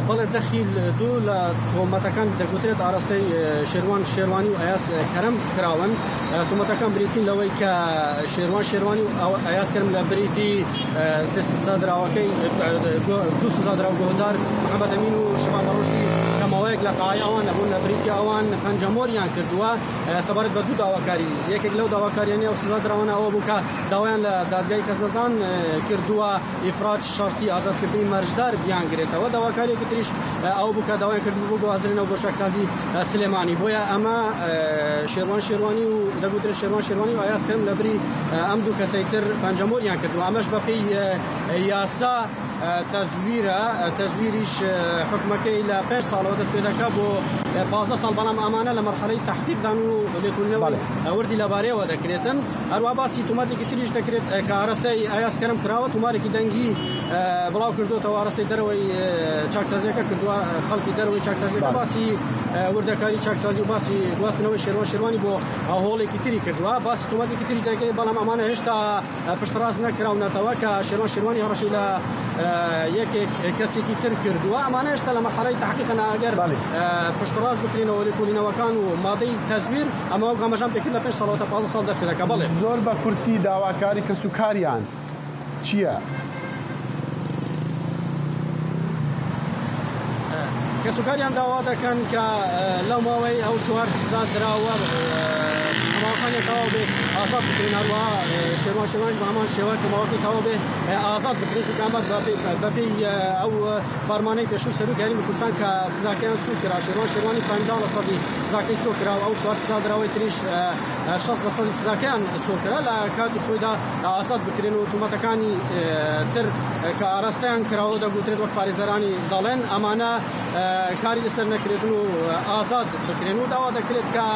بەڵێ دەخیل دوو لە تۆمەتەکان دەگوترێت ئاراستەی شێروان شێروانی و ئەیاس کەرەم کراون تۆمەتەکان بریتین لەوەی کە شێروان شێروانی و ئەیاس کەرم لە بریتی سزادراوەکەی دوو سزادراو گۆهدار محەممەد ئەمین و شەبان بەڕۆشتی کە ماوەیەک لە قای ئەوان نەبوون لە بریتی ئەوان پەنجەمۆریان کردووە سەبارەت بە دوو داواکاری یەکێک لەو داواکاریانی ئەو سزادراوانە ئەوە بوو کە داوایان لە دادگای کەسنەزان کردووە ئیفراج شەرتی ئازادکردنی مەرجدار بیانگرێتەوە. داواکارییەکی تریش ئەوە بوو کە داوایان کردبوو بۆ گوازرنەوە بۆ چاکسازی سلێمانی. بۆیە ئەمە شێروان شێروانی و دەگوترێت شێروان شێروانی و ئایاز کەرم لەبری ئەم دوو کەسەی تر پەنجەمۆریان کردووە. ئەمەش بەپێی یاسا تەزویرە، تەزویریش حوکمەکەی لە پێنج ساڵەوە دەست پێ دەکات بۆ 15 ساڵ، بەڵام ئەمانە لە مەرحەلەی تەحقیقدان و لێکۆڵینەوەی وردی لەبارەیەوە دەکرێتن. هەروەها باسی تۆمەتێکی تریش دەکرێت کە ئاراستەی ئایاز کەرەم کراوە، تۆمارێکی دەنگی بڵاو کردووەتەوە ئاراستەی دەرەوەی چاکسازیەکە کردووە، خەڵکی دەرەوەی چاکسازیەکە باسی وردەکاری چاکسازی و باسی گواستنەوەی شێروان شێروانی بۆ هۆڵێکی تری کردووە. باسی تۆمەتێکی تریش دەکرێت، بەڵام ئەمانە هێشتا پشتڕاست نەکراونەتەوە کە شێروان شێروانی هەڕەشەی لە یەکێک کەسێکی تر کردووە. ئەمانە هێشتا لە مەرحەلەی تەحقیقن، ئەگەر پشتڕاست بکرێنەوە لێکۆڵینەوەکان و مادەی تەزویر ئەمە وەک ئاماژەم پێکرد لە پێنج ساڵەوە تا 15 ساڵ دەست پێ دەکات. بەڵێ. زۆر بە کورتی داواکاری کەسوکاریان چییە؟ کەسوکاریان داوا دەکەن کە لەو ماوەی ئەو چوار سزا دراوە ماوەکانیان تەواو بێ ئازاد بکرێن، هەروەها شێروان شێروانیش بە هەمان شێوە کە ماوەکەی تەواو بێ ئازاد بکرێن، چونکە ئەمە بەپێی ئەو فەرمانەی پێشووی سەرۆکی هەرێمی کوردستان کە سزاکەیان سووک کرا، شێروان شێروانی 50 لە سەدی سزاکەی سووک کرا و ئەو چوار سزادراوەی تریش 60 لە سەدی سزاکەیان سووک کرا لە کاتی خۆیدا ئازاد بکرێن و تۆمەتەکانی تر کە ئاراستەیان کراوە دەگوترێت وەک پارێزەرانی دەڵێن ئەمانە کاری لەسەر نەکرێتن و ئازاد بکرێن و داوا دەکرێت کە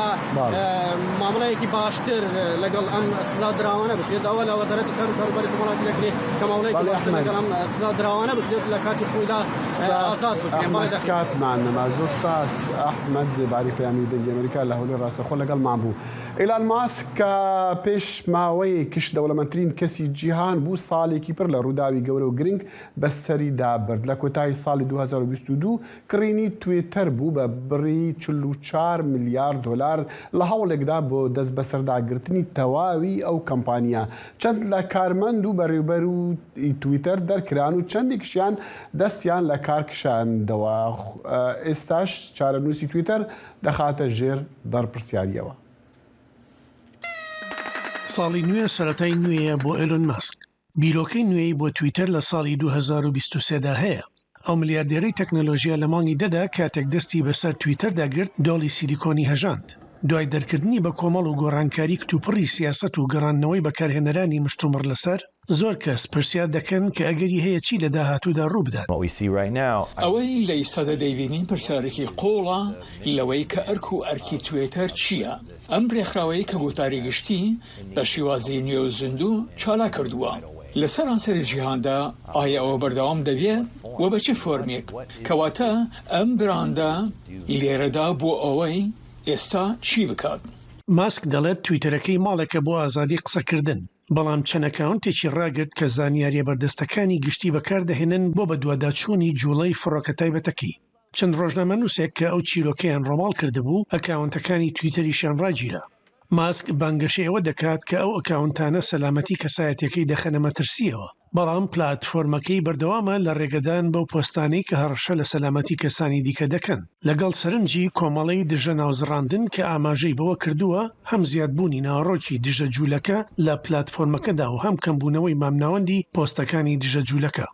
مامەڵەیەکی باشتر لەگەڵ ئەم سزا دراوانە بکرێت. داوا لە وەزارەتی کار و کاروباری کۆمەڵایەتی دەکرێت کە مامەڵەیەکی باشتر لەگەڵ ئەم سزا دراوانە بکرێت لە کاتی خۆیدا ئازاد بکرێن. بەڵێ دەخێت. کاتمان نەما. زۆر سوپاس ئەحمەد زێباری پەیامی دەنگی ئەمەریکا لە هەولێر ڕاستەوخۆ لەگەڵمان بوو. ئیلان ماسک کە پێش ماوەیەکش دەوڵەمەندترین کەسی جیهان بوو، ساڵێکی پڕ لە ڕووداوی گەورە و گرنگ بەسەریدا برد. لە کۆتایی ساڵی 2022 کڕینی تویتەر بوو بە بڕی 44 ملیار دۆلار لە هەوڵێکدا بۆ دەستبەسەرداگرتنی تەواوی ئەو کەمپانییە. چەند لە کارمەند و بەڕێوبەری تویتەر دەرکران و چەندێکیشیان دەستیان لە کار کشاندەوە. ئێستاش چارەنووسی تویتەر دەخاتە ژێر بەرپرسیارییەوە. ساڵی نوێ سەرەتای نوێیە بۆ ئێلۆن ماسک. بیرۆکەی نوێی بۆ تویتەر لە ساڵی 2023 دا هەیە. ئەو ملیاردێرەی تەکنەلۆژیا لە مانگی دە دا کاتێک دەستی بەسەر تویتەردا گرت، دۆڵی سیلیکۆنی هەژاند. دوای دەرکردنی بە کۆمەڵ و گۆڕانکاری کتوپڕی سیاسەت و گەڕاندنەوەی بەکارهێنەرانی مشتومڕ لەسەر، زۆر کەس پرسیار دەکەن کە ئەگەری هەیە چی لە داهاتوودا ڕووبدات. ئەوەی لە ئیستادا دەیبینین پرسیارێکی قووڵە لەوەی کە ئەرک و ئەرکی توێتەر چییە؟ ئەم رێکخراوەیە کە گوتاری گشتی بە شیوازی نوێ و زیندوو چالاک کردووە لە سەرانسەری جیهاندا، ئایا ئەوە بەردەوام دەبێت و بە چ فۆرمێک؟ کەواتە ئەم براندە لێرەدا بۆ ئەوەی ئێستا چی بکات؟ ماسک دەڵێت تویتەرەکەی ماڵێکە بۆ ئازادی قسەکردن. بەڵام چەند ئەکاونتێکی ڕاگرت کە زانیارییە بەردەستەکانی گشتی بەکاردەهێنن بۆ بەدواداچوونی جوڵەی فڕۆکە تایبەتەکەی. چەند ڕۆژنامەنووسێک کە ئەو چیرۆکەیان ڕۆماڵ کردبوو، ئەکاونتەکانی تویتەریشیان ڕاگیرا. ماسک بانگەشەی ئەوە دەکات کە ئەو ئەکاونتانە سەلامەتی کەسایەتیەکەی دەخەنە مەترسییەوە، بەڵام پلاتفۆرمەکەی بەردەوامە لە ڕێگەدان بەو پۆستانەی کە هەڕەشە لە سەلامەتی کەسانی دیکە دەکەن، لەگەڵ سەرنجی کۆمەڵەی دژە ناوزڕاندن کە ئاماژەی بەوە کردووە هەم زیادبوونی ناوەڕۆکی دژە جوولەکە لە پلاتفۆرمەکەدا و هەم کەمبوونەوەی مامناوەندی پۆستەکانی دژە جوولەکە.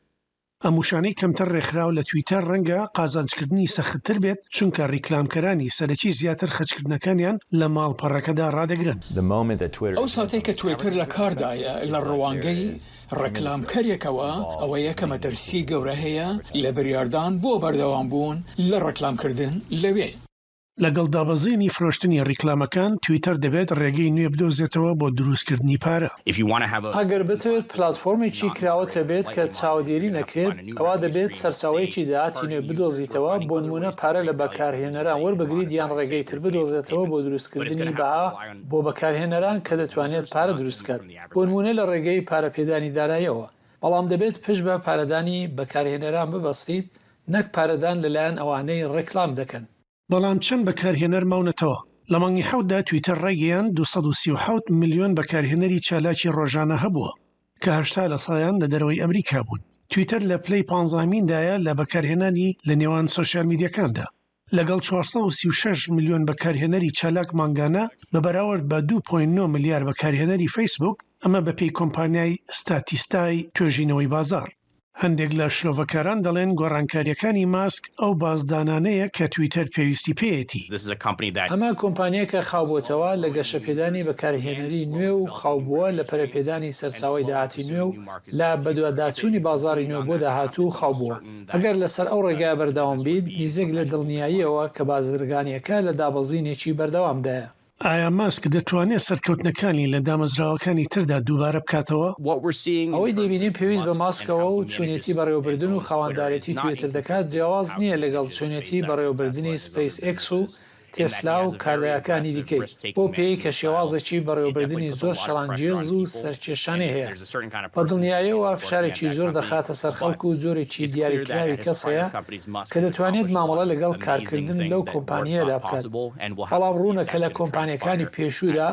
ئەم وشانەی کەمتر ڕێکخراو لە تویتەر ڕەنگە قازانجکردنی سەختتر بێت چونکە ڕیکلامکەرانی سەرەکی زیاتر خەرجکردنەکانیان لە ماڵپەڕەکەدا ڕادەگرن. ئەو ساتەی کە تویتەر لە کاردایە لە ڕوانگەی ڕێکلامکەرێکەوە ئەوەیە کە مەترسی گەورە هەیە لە بریاردان بۆ بەردەوامبوون لە ڕێکلامکردن لەوێ. لەگەڵ دابەزینی فرۆشتنی ڕیکلامەکان، تویتەر دەبێت ڕێگەی نوێ بدۆزێتەوە بۆ دروستکردنی پارە. ئەگەر بتەوێت پلاتفۆرمێکی کراوەت هەبێت کە چاودێری نەکرێت، ئەوا دەبێت سەرچاوەیەکی داهاتی نوێ بدۆزیتەوە، بۆنموونە پارە لە بەکارهێنەران وەربگریت یان ڕێگەی تر بدۆزێتەوە بۆ دروستکردنی بەها بۆ بەکارهێنەران کە دەتوانێت پارە دروستکات، بۆنموونە لە ڕێگەی پارەپێدانی داراییەوە. بەڵام دەبێت پشت بە پارەدانی بەکارهێنەران ببەستیت نەک پارەدان لەلایەن ئەوانەی ڕێکلام دەکەن. بەڵام چەند بەکارهێنەر ماونەتەوە؟ لە مانگی حەوتدا تویتەر ڕایگەیاند 237 ملیۆن بەکارهێنەری چالاکی ڕۆژانە هەبووە، کە 80 لە سەدیان لە دەرەوەی ئەمریکا بوون. تویتەر لە پلەی پانزەهەمیندایە لە بەکارهێنانی لە نێوان سۆشیال میدیاکاندا، لەگەڵ 436 ملیۆن بەکارهێنەری چالاک مانگانە بە بەراورد بە دوو پۆینت نۆ ملیار بەکارهێنەری فەیسبووک، ئەمە بەپێی کۆمپانیای ستاتیستای توێژینەوەی بازاڕ. هەندێک لە شرۆڤەکاران دەڵێن گۆڕانکارییەکانی ماسک ئەو بازدانانەیە کە تویتەر پێویستی پێیەتی. ئەمە کۆمپانیایەکە خاوبۆتەوە لە گەشەپێدانی بەکارهێنەری نوێ و خاوبووە لە پەرەپێدانی سەرچاوەی داهاتی نوێ و لە بەدواداچوونی بازاڕی نوێ بۆ داهاتوو خاوبووە. ئەگەر لەسەر ئەو ڕێگایە بەردەوام بیت، نیزک لە دڵنیاییەوە کە بازرگانییەکە لە دابەزینێکی بەردەوامدایە. ئایا ماسک دەتوانێت سەرکەوتنەکانی لە دامەزراوەکانی تردا دووبارە بکاتەوە؟ ئەوەی دەیبینین پێویست بە ماسکەوە و چۆنیەتی بەڕێوەبردن و خاوەندارێتی تویتەر دەکات جیاواز نییە لەگەڵ چۆنیەتی بەڕێوەبردنی سپەیس ئێکس و تێسلا و کاردایەکانی دیکەی، بەو پێیەی کە شێوازێکی بەڕێوەبردنی زۆر شەڕانگێز و سەرکێشانەی هەیە. بە دڵنیایەوە فشارێکی زۆر دەخاتە سەر خەڵک و جۆرێکی دیاریکراوی کەس هەیە کە دەتوانێت مامەڵە لەگەڵ کارکردن لەو کۆمپانییەدا بکات، بەڵام ڕوونە کە لە کۆمپانییەکانی پێشوودا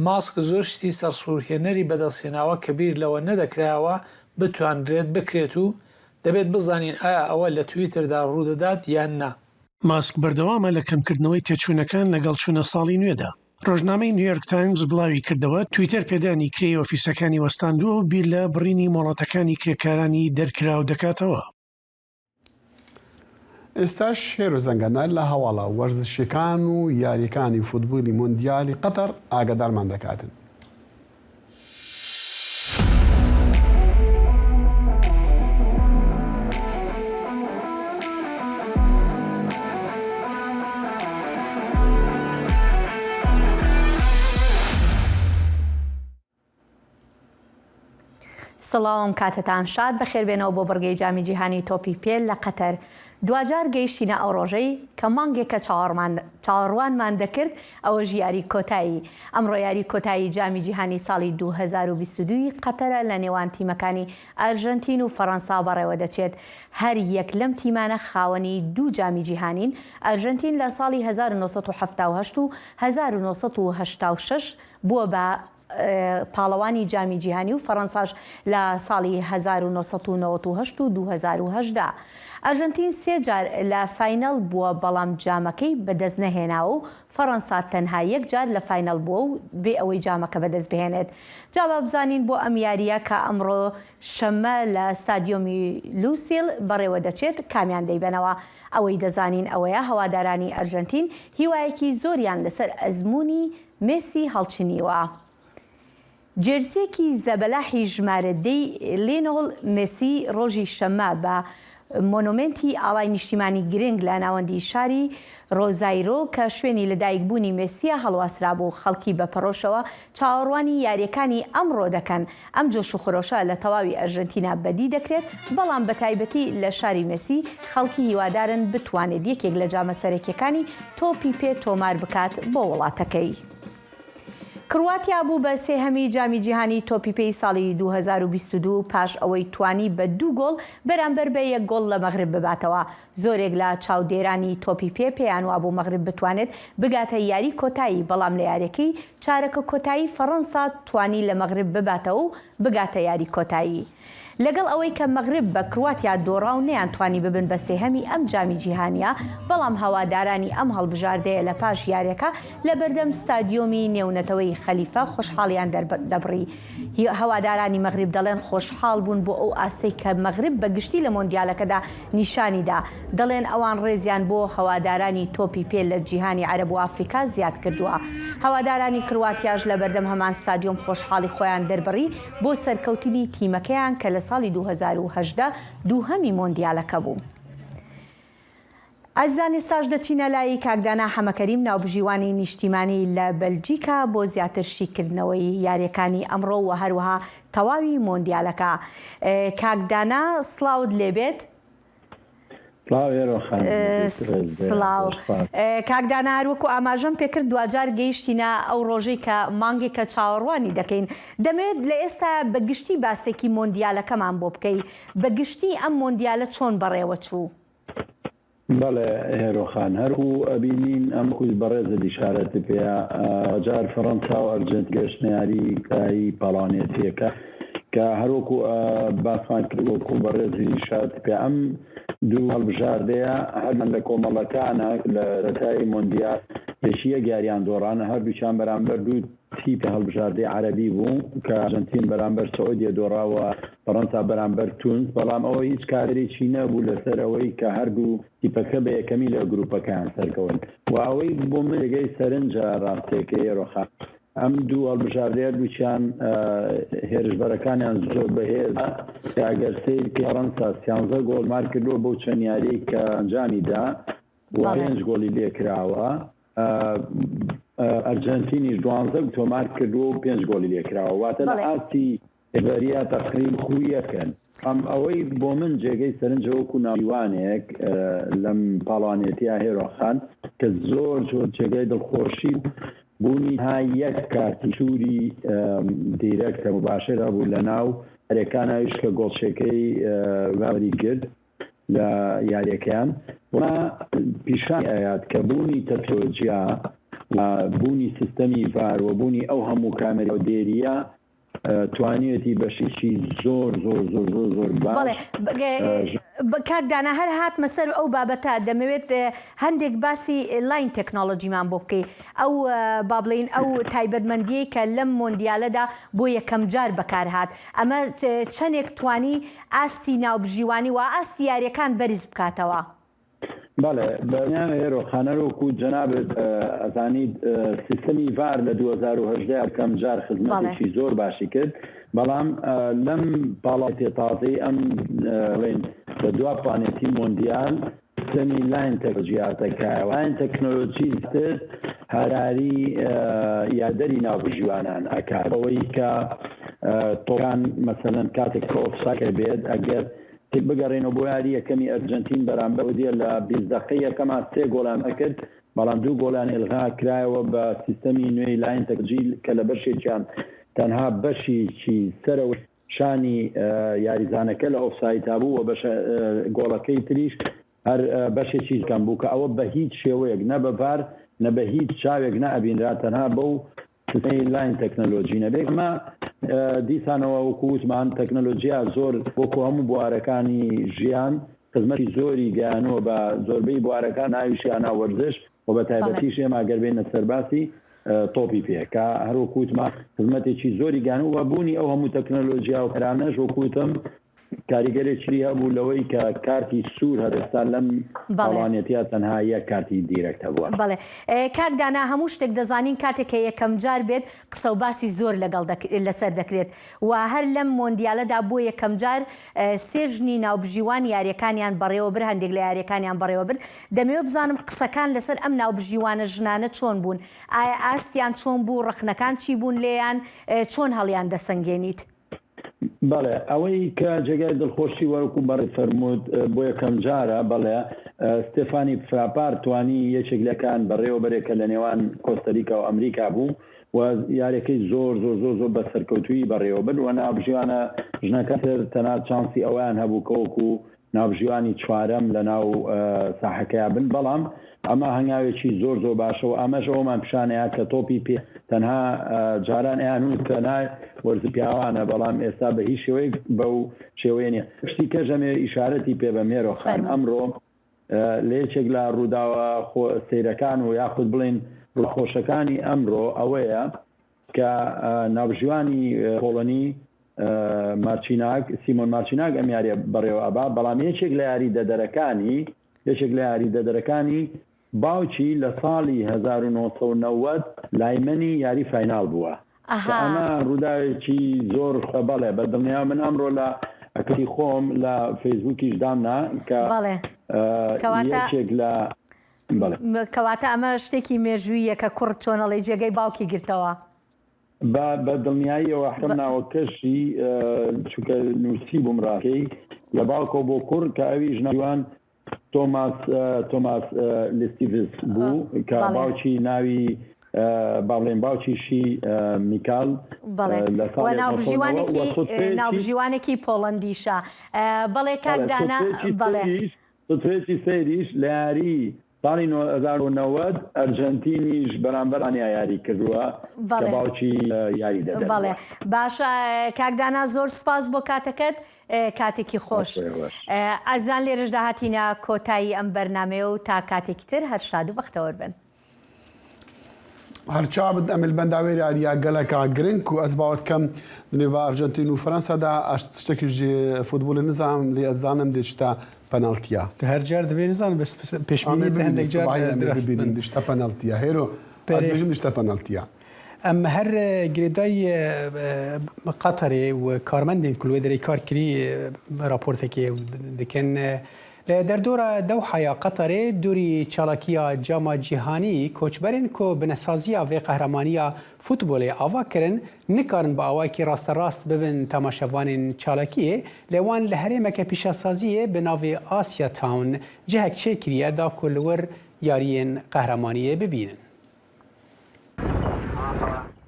ماسک زۆر شتی سەرسوڕهێنەری بەدەستهێناوە کە بیر لەوە نەدەکرایەوە بتوانرێت بکرێت و دەبێت بزانین ئایا ئەوە لە تویتەردا ڕوودەدات یان نا. ماسک بەردەوامە لە کەمکردنەوەی تێچوونەکان لەگەڵ چوونە ساڵی نوێدا. ڕۆژنامەی نیویۆرک تایمز بڵاویکردەوە، تویتەر پێدانی کرێی ئۆفیسەکانی وەستاندووە و بیر لە بڕینی مۆڵەتەکانی کرێکارانی دەرکراو دەکاتەوە. ئێستاش هێرۆ زەنگەنە لە هەواڵە وەرزشیەکان و یاریەکانی فوتبۆلی مۆندیالی قەتەر ئاگادارمان دەکاتن. سڵاو ئەم کاتەتان شاد بەخێربێنەوە بۆ بڕگەی جامی جیهانی تۆپی پێ لە قەتەر دواجار گەیشتینە ئەو ڕۆژەی کە مانگێکە چاوەڕوانمان دەکرد ئەوەش یاری کۆتایی ئەمڕۆ یاری کۆتایی جامی جیهانی ساڵی 2022 ی قەتەرە لە نێوان تیمەکانی ئەرژەنتین و فەڕەنسا بەڕێوەدەچێت هەر یەک لەم تیمانە خاوەنی دوو جامی جیهانین ئەرژەنتین لە ساڵی 1978 و 1986 بووە بە پاڵەوانی جامی جیهانی و فەڕەنساش لە ساڵی 1998 و 2018. ئەرژەنتین سێ جار لە فاینەڵ بووە بەڵام جامەکەی بەدەست نەهێناوە و فەڕەنسا تەنها یەک جار لە فاینەڵ بووە و بێ ئەوەی جامەکە بەدەست بهێنێت. جا با بزانین بۆ ئەم یارییە کە ئەمڕۆ شەممە لە ستادیۆمی لوسیل بەڕێوە دەچێت کامیان دەیبەنەوە؟ ئەوەی دەزانین ئەوەیە هەوادارانی ئەرژەنتین هیوایەکی زۆریان لەسەر ئەزموونی مێسی هەڵچنیوە. جێرسییەکی زەبەلاحی ژمارە دەی لینۆل مێسی ڕۆژی شەممە بە مۆنۆمێنتی ئاڵای نیشتیمانی گرنگ لە ناوەندی شاری ڕۆزایرۆ کە شوێنی لەدایکبوونی مێسییە هەڵواسرابوو، خەڵکی بە پەرۆشەوە چاوەڕوانی یارییەکانی ئەمڕۆ دەکەن. ئەم جۆش و خرۆشە لە تەواوی ئەرژەنتینا بەدی دەکرێت، بەڵام بەتایبەتی لە شاری مێسی، خەڵکی هیوادارن بتوانێت یەکێک لە جامە سەرەکییەکانی تۆپی پێ تۆمار بکات بۆ وڵاتەکەی. کڕواتیا بوو بە سێهەمی جامی جیهانی تۆپی پێی ساڵی 2022 پاش ئەوەی توانی بە دوو گۆڵ بەرامبەر بە یەک گۆڵ لە مەغرب بباتەوە. زۆرێک لە چاودێرانی تۆپی پێ پێیانوابوو مەغرب بتوانێت بگاتە یاری کۆتایی، بەڵام لە یاریەکەی چارەکە کۆتایی فەڕەنسا توانی لە مەغرب بباتەوە و بگاتە یاری کۆتایی. لەگەڵ ئەوەی کە مەغرب بە کرواتیا دۆڕا و نەیانتوانی ببن بە سێهەمی ئەم جامی جیهانییە، بەڵام هەوادارانی ئەم هەڵبژاردەیە لە پاش یاریەکە لە بەردەم ستادیۆمی نێونەتەوەیی خەلیفە خۆشحاڵیان دەربڕی. هەوادارانی مەغریب دەڵێن خۆشحاڵ بوون بۆ ئەو ئاستەی کە مەغرب بە گشتی لە مۆندیالەکەدا نیشانی دا. دەڵێن ئەوان ڕێزیان بۆ هەوادارانی تۆپی پێ لە جیهانی عەرەب و ئافریکا زیاد کردووە. هەوادارانی کرواتیاش لە بەردەم هەمان ستادیۆم خۆشحاڵی خۆیان دەربڕی بۆ سەرکەوتنی تیمەکەیان کە لە ساڵی 2018 دووهەمی مۆندیالەکە بوو. ئازیزان ئێستاش دەچینە لای کاک دانا حەمەکەریم ناوبژیوانی نیشتیمانی لە بەلجیکا بۆ زیاتر شیکردنەوەی یاریەکانی ئەمڕۆ و هەروەها تەواوی مۆندیالەکە. کاک دانا سڵاوت لێبێت. سڵاو هێرۆ خان سڵاو کاک دانا هەروەکو ئاماژەم پێکرد دواجار گەیشتینە ئەو ڕۆژەی کە مانگێکە چاوەڕوانی دەکەین دەمەوێت لە ئێستا بە گشتی باسێکی مۆندیالەکەمان بۆ بکەی بە گشتی ئەم مۆندیالە چۆن بەڕێوە چوو؟ بەڵێ هێرۆ خان هەر وەکو ئەبینین ئەم وەکو بەڕێزت ئیشارەت پێیا جار فەڕەنسا و ئەرجەنتین گەشتنە یاری کۆتایی پاڵەوانێتیەکە کە هەر وەکو باسمان کرد وەکو بەڕێزت ئیشارەت پێ ئەم دوو هەڵبژاردەیە هەردووان لە کۆمەڵەکانە لە سەرەتای مۆندیال یەکی یەک یاریان دۆڕان هەردووکیان بەرامبەر دوو تیپی هەڵبژاردەی عەرەبی بوو کە ئەرجەنتین بەرامبەر سعودیە دۆڕا و فەڕەنسا بەرامبەر تونس، بەڵام ئەوە هیچ کارێکی نەبوو لەسەر ئەوەی کە هەردوو تیپەکە بە یەکەمی لە گروپەکەیان سەرکەون و ئەوەی بۆ من جێگەی سەرنجە ڕاستیەکەی هێرۆخان ئەم دوو هەڵبژاردەیە هەردووکیان هێرشبەرەکانیان زۆر بەهێزە کە ئەگەر سەیر بکەی فەڕەنسا سیانزە گۆڵ تۆمار کردووە بەو چەند یاریەی کە ئەنجامی دا و پێنج گۆڵی لێکراوە. ئەرجەنتینیش دوانزە تۆمار کردووە و پێنج گۆڵی لێکراوە واتە لە ئاستی بەریا تەقریب خوویەکەن. ئەم ئەوەی بۆ من جێگەی سەرنجە وەکو ناوبژیوانێک لەم پاڵەوانێتیە هێرۆ خان کە زۆر زۆر جێگای دڵخۆشی بوونی ها یەک کارتی سووری دیرەکتە مباشر هەبوو لە ناو یاریەکان ئەویش کە گۆڵچێکەی وەری گرت لە یاریەکەیان و پیشانی ئەیات کە بوونی تەکنۆلۆجیا و بوونی سیستەمی ڤار و بوونی ئەو هەموو کامێرا و دێریە توانیوێتی بەشێکی زۆر زۆر زۆر زۆر زۆر باش بەڵێ کاک دانا هەر هاتمە سەر ئەو بابەتە دەمەوێت هەندێک باسی line technology مان بۆ بکەی ئەو با بڵێین ئەو تایبەتمەندیەی کە لەم مۆندیالەدا بۆ یەکەم جار بەکار هات ئەمە چەندێک توانی ئاستی ناوبژیوانی و ئاستی یاریەکان بەرز بکاتەوە. بەڵێ بەنیان هێرۆ خان هەر وەکو جەنابت ئەزانیت سیستەمی ڤار لە 2018 یەکەم جار خزمەتێکی زۆر باشی کرد بەڵام لەم پاڵاوتێ تازەی ئەم بڵێن لە دوا پانێتی مۆندیال سیستەمی line technology هاتە کایەوە line technology زیاتر هەراری یادەری ناوبژیوانان ئەکات ئەوەی کە تۆپەکان مەسەلەن کاتێک کە ئۆفساید بێت ئەگەر بگەڕێنەوە بۆ یاری یەکەمی ئەرجەنتین بەرامبەر سعودیە لە 20 دەقەی یەکەما سێ گۆڵیان ئەکرد بەڵام دوو گۆڵیان ئیلغا کرایەوە بە سیستەمی نوێی line technology کە لە بەشێکیان تەنها بەشێکی سەرەوەی شانی یاریزانەکە لە ئۆفسایدا بوو و بەشە گۆڵەکەی تریش هەر بەشێکی کەم بوو کە ئەوە بە هیچ شێوەیەک نە بە ڤار نە بە هیچ چاوێک نەئەبینرا تەنها بەو سیستەمی line technology نەبێت ئەمە دیسانەوە وەکو وتمان تەکنەلۆجیا زۆر وەکو هەموو بوارەکانی ژیان خزمەتی زۆری گەیانووە بە زۆربەی بوارەکان ناویشیانە وەرزش و بە تایبەتیش ئێمە گەر بێینە سەر باسی تۆپی پێ کە هەر وەکو وتمان خزمەتێکی زۆری گەیانووە و بوونی ئەو هەموو تەکنەلۆجیا و کەرانەش وەکو وتم کاریگەرێکی هەبوو لەوەی کە کارتی سوور هەر ئێستا لەم پاڵەوانێتیە تەنها یەک کارتی دیرەکت هەبووە. بەڵێ کاک دانا هەموو شتێک دەزانین کاتێک کە یەکەم جار بێت قسە و باسی زۆر لەگەڵ لەسەر دەکرێت و هەر لەم مۆندیالەدا بۆ یەکەم جار سێ ژنی ناوبژیوان یاریەکانیان بەڕێوە برد هەندێک لە یاریەکانیان بەڕێوە برد دەمەوێت بزانم قسەکان لەسەر ئەم ناوبژیوانە ژنانە چۆن بوون ئایا ئاستیان چۆن بوو ڕەخنەکان چی بوون لێیان چۆن هەڵیان دەسەنگێنیت؟ بەڵێ ئەوەی کە جێگای دڵخۆشی وەکو بەڕێز فەرمووت بۆ یەکەم جارە بەڵێ ستێفانی فراپار توانی یەکێک لەکان بەڕێوەبەرێک کە لە نێوان کۆستەریکا و ئەمریکا بوو. و یاریەکەی زۆر زۆر زۆر زۆر بە سەرکەوتوویی بەڕێوە برد و ناوبژیوانە ژنەکە تر تەنها چانسی ئەوەیان هەبوو کە وەکو ناوبژیوانی چوارەم لە ناو ساحەکەیا بن بەڵام ئەمە هەنگاوێکی زۆر زۆر باشە و ئەمەش ئەوەمان پیشانەیە کە تۆپی پێ تەنها جاران ئەیان وت تەنها وەرزی پیاوانە بەڵام ئێستا بە هیچ شێوەیەک بەو شێوەیە نیە شتی کەش ئەمێ ئیشارەتی پێ بەم هێرۆ خان ئەمڕۆ لە یەکێک لە ڕووداوە سەیرەکان و یاخود بڵێین ڕووخۆشەکانی ئەمڕۆ ئەوەیە کە ناوبژیوانی پۆڵۆنی مارچیناک، سیمۆن مارچیناک ئەم یاریە بەڕێوە ئەبا، بەڵام یەکێک لە یاریدەدەرەکانی یەکێک لە یاریدەدەرەکانی باوکی لە ساڵی 1990 لایمەنی یاری فایناڵ بووە کە ئەمە ڕووداوێکی زۆر بەڵێ بە دڵنیا من ئەمڕۆ لە ئەکەی خۆم لە فەیسبووکیش دامنا کە یەکێک لە کەواتە ئەمە شتێکی مێژوویە کە کوڕ چۆنەڵی جێگەی باوکی گرتەوە. بە بە دڵنیاییەوە حەم ناوەکەشی چونکە نووسی بووم ڕاکەی لە باوکەوە بۆ کوڕ کە ئەویش ناویوان تۆماس تۆماس لستیڤس بوو کە باوکی ناوی با بڵێن باوکیشی میکال لە ساڵی ناوبژیوانێکی ناوبژیوانێکی پۆڵەندیشە بەڵێ کاک دانا بەڵێ سوتفەیەکی سەیریش لە یاری ساڵی 1990 ئەرجەنتینیش بەرامبەر ئەڵمانیا یاری کردووە کە باوکی یاریدەدەر بەڵێ باشە کاک دانا زۆر سوپاس بۆ کاتەکەت کاتێکی خۆش ئازیزان لێرەشدا هاتینە کۆتایی ئەم بەرنامەیە و تا کاتێکی تر هەر شاد و بەختەوەر بن. هەرچابد ئەمل بەنداوێ یارییا گەلەکا گرنگ کو ئەز باوەر دکەم di nêva Arjantin û Fransa de ez tiştekî ji futbolê nizanim lê ez zanim dê çita penaltiya. Tu her car divê nizanim bes pêşbîniyê te hindek car dirast bin. Dê çita penaltiya. Hêro ez bêjim dê çita penaltiya. Em her girêdayî Qatarê û karmendên ku li wê derê kar kirî raportekê dikin. Li derdora Dewhaya Qeterê dûrî çalakiya Cama Cîhanî koçberên ku binesaziya vê qehremaniya futbolê ava kirin nikarin bi awayekî rasterast bibin temaşevanên çalakiyê lê wan li herêmeke pîşesaziyê bi navê Asia Town cihek çêkiriye da ku li wir yariyên qehremaniyê bibînin.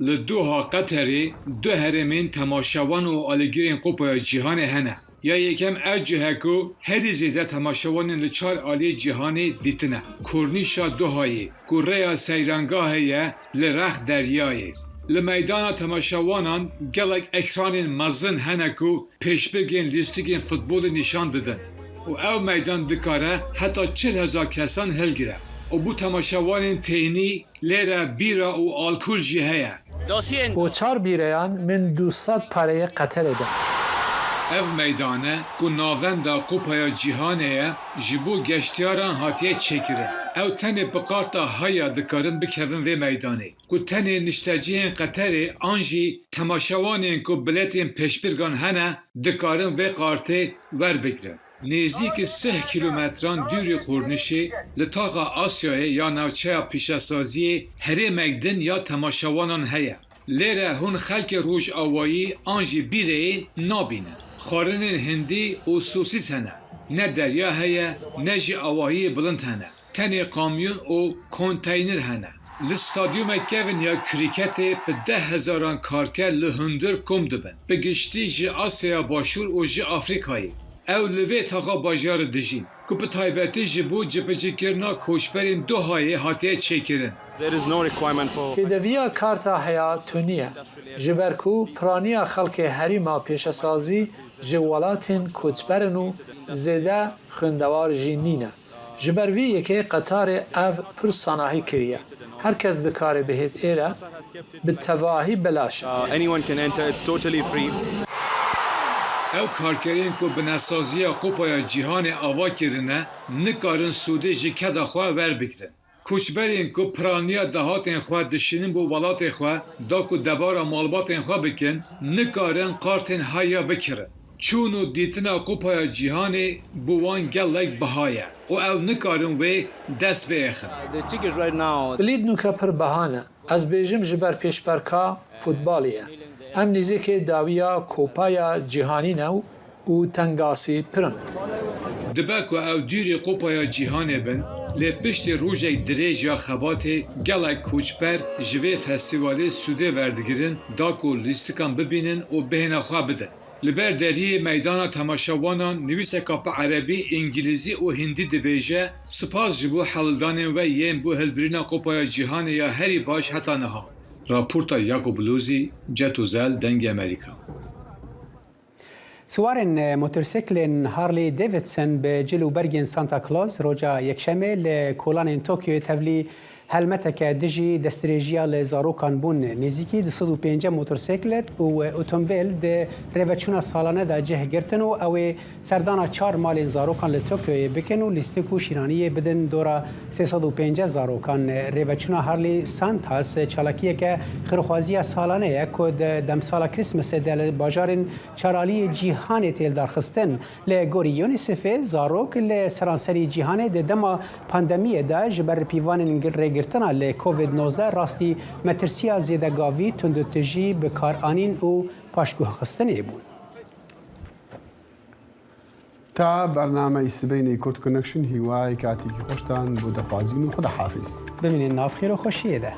Li Doha Qeterê du herêmên temaşevan û alîgirên Qopaya Cîhanê hene. Ya yekem ew cih e ku herî zêde temaşevanên li çar aliyê cîhanê dîtine, Kornîşa Dohayê ku rêya seyrangahê ye li rex deryayê. Li meydana temaşevanan gelek ekranên mezin hene ku pêşbirgên lîstikên futbolê nîşan didin û ew meydan dikare heta 40 hezar kesan hilgire û bo temaşevanên tênî lêre bîra û alkol jî heye. Bo çar bîreyan min 200 pareyê Qeterê da. Ev meydane ku navenda Qopaya Cîhanê ye ji bo geştyaran hatiye çêkirin. Ew tenê bi qarta Hayya dikarin bikevin vê meydanê ku tenê niştecihên Qeterê an jî temaşewanên ku biletên pêşbirgan hene dikarin vê qartê werbigirin. Nêzîkî sih kîlometran dûrî Kornîşê li taxa Asyayê ya navçeya pîşesaziyê herêmek din ya temaşewanan heye. Lêre hûn xelkê rojavayî an jî bîreyê nabînin. Xwarinên hindî û sosîs hene. Ne derya heye ne jî avahiyê bilind hene. Tenê kamyon û konteynir hene. Li stadyumek kevn ya krîketê bi deh hezaran karker li hundir kom dibin. Bi giştî ji Asyaya Başûr û ji Afrîkayê. Ew li vê taxa bajarê dijîn ku bi taybetî ji bo cibicikirina koçberên Dohayê hatiye çêkirin. Pêdeviya karta heya tunî ye, ji ber ku piraniya xelkê herêma pêşesazî ji welatên koçber in û zêde xwendewar jî nîne. Ji ber vê yekê Qetarê ev pir sanahî kiriye. Her kes dikare bihêt êre bi tevahî belaş e. Ew karkerên ku binesaziya Qopaya Cîhanê ava kirine nikarin sûdê ji keda xwe werbigirin. Koçberên ku piraniya dahatên xwe dişînin bo welatê xwe da ku debara malbatên xwe bikin, nikarin qartên Hayya bikirin. Çûn û dîtina Qopaya Cîhanê bo wan gelek biha ye û ew nikarin wê dest biêxin. Bilît nûke pir biha ne. Ez bêjim ji ber pêşberka futbalê ye. Em nêzîkê dawiya Kopaya Cîhanî ne û tengasî pir in. Dibe ku ew dûrî Qopaya Cîhanê bin, Lê piştî rojek dirêj ya xebatê gelek koçber ji vê festîvalê sûdê werdigirin da ku lîstikan bibînin û bihêna xwe bidin. Li ber deriyê meydana temaşewanan nivîseka bi erebî, îngilîzî û hindî dibêje, Spas ji bo hewldanên we yên bo hilbirîna Qopaya Cîhanê ya herî baş heta niha. Raporta Jakob Luzî, Cet û Zel, Dengê Amerîka. Siwarên motorsiklên Harley Davidson bi cil û bergên Santa Claus roja Yekşemê li kolanên Tokyoyê tevlî helmeteke dijî destdirêjiya li zarokan bûn. Nêzîkî 250 motorsiklet û otomobîl di rêveçûna salane de cih girtin û ew ê serdana çar malên zarokan li Tokyoyê bikin û lîstik û şîraniyê bidin dora 350 zarokan. Rêveçûna Harley Santas çalakiyeke xêrxwaziya salane ye ku di demsala Christmasê de li bajarên çaraliyê cîhanê tê lidarxistin. Li gorî UNICEFê zarok li seranserî cîhanê di dema pandemiyê de ji ber pîvanên rêgirtina li Covid 19 rastî metirsiya zêdegavî, tundûtijî, bikaranîn û paşguhxistinê bûn. تا بەرنامەی سبەینێی کورد کۆنێکشن هیوای کاتێکی خۆشتان بۆ دەخوازین و خوداحافیز. بمینن ناو خێر و خۆشیێ دە.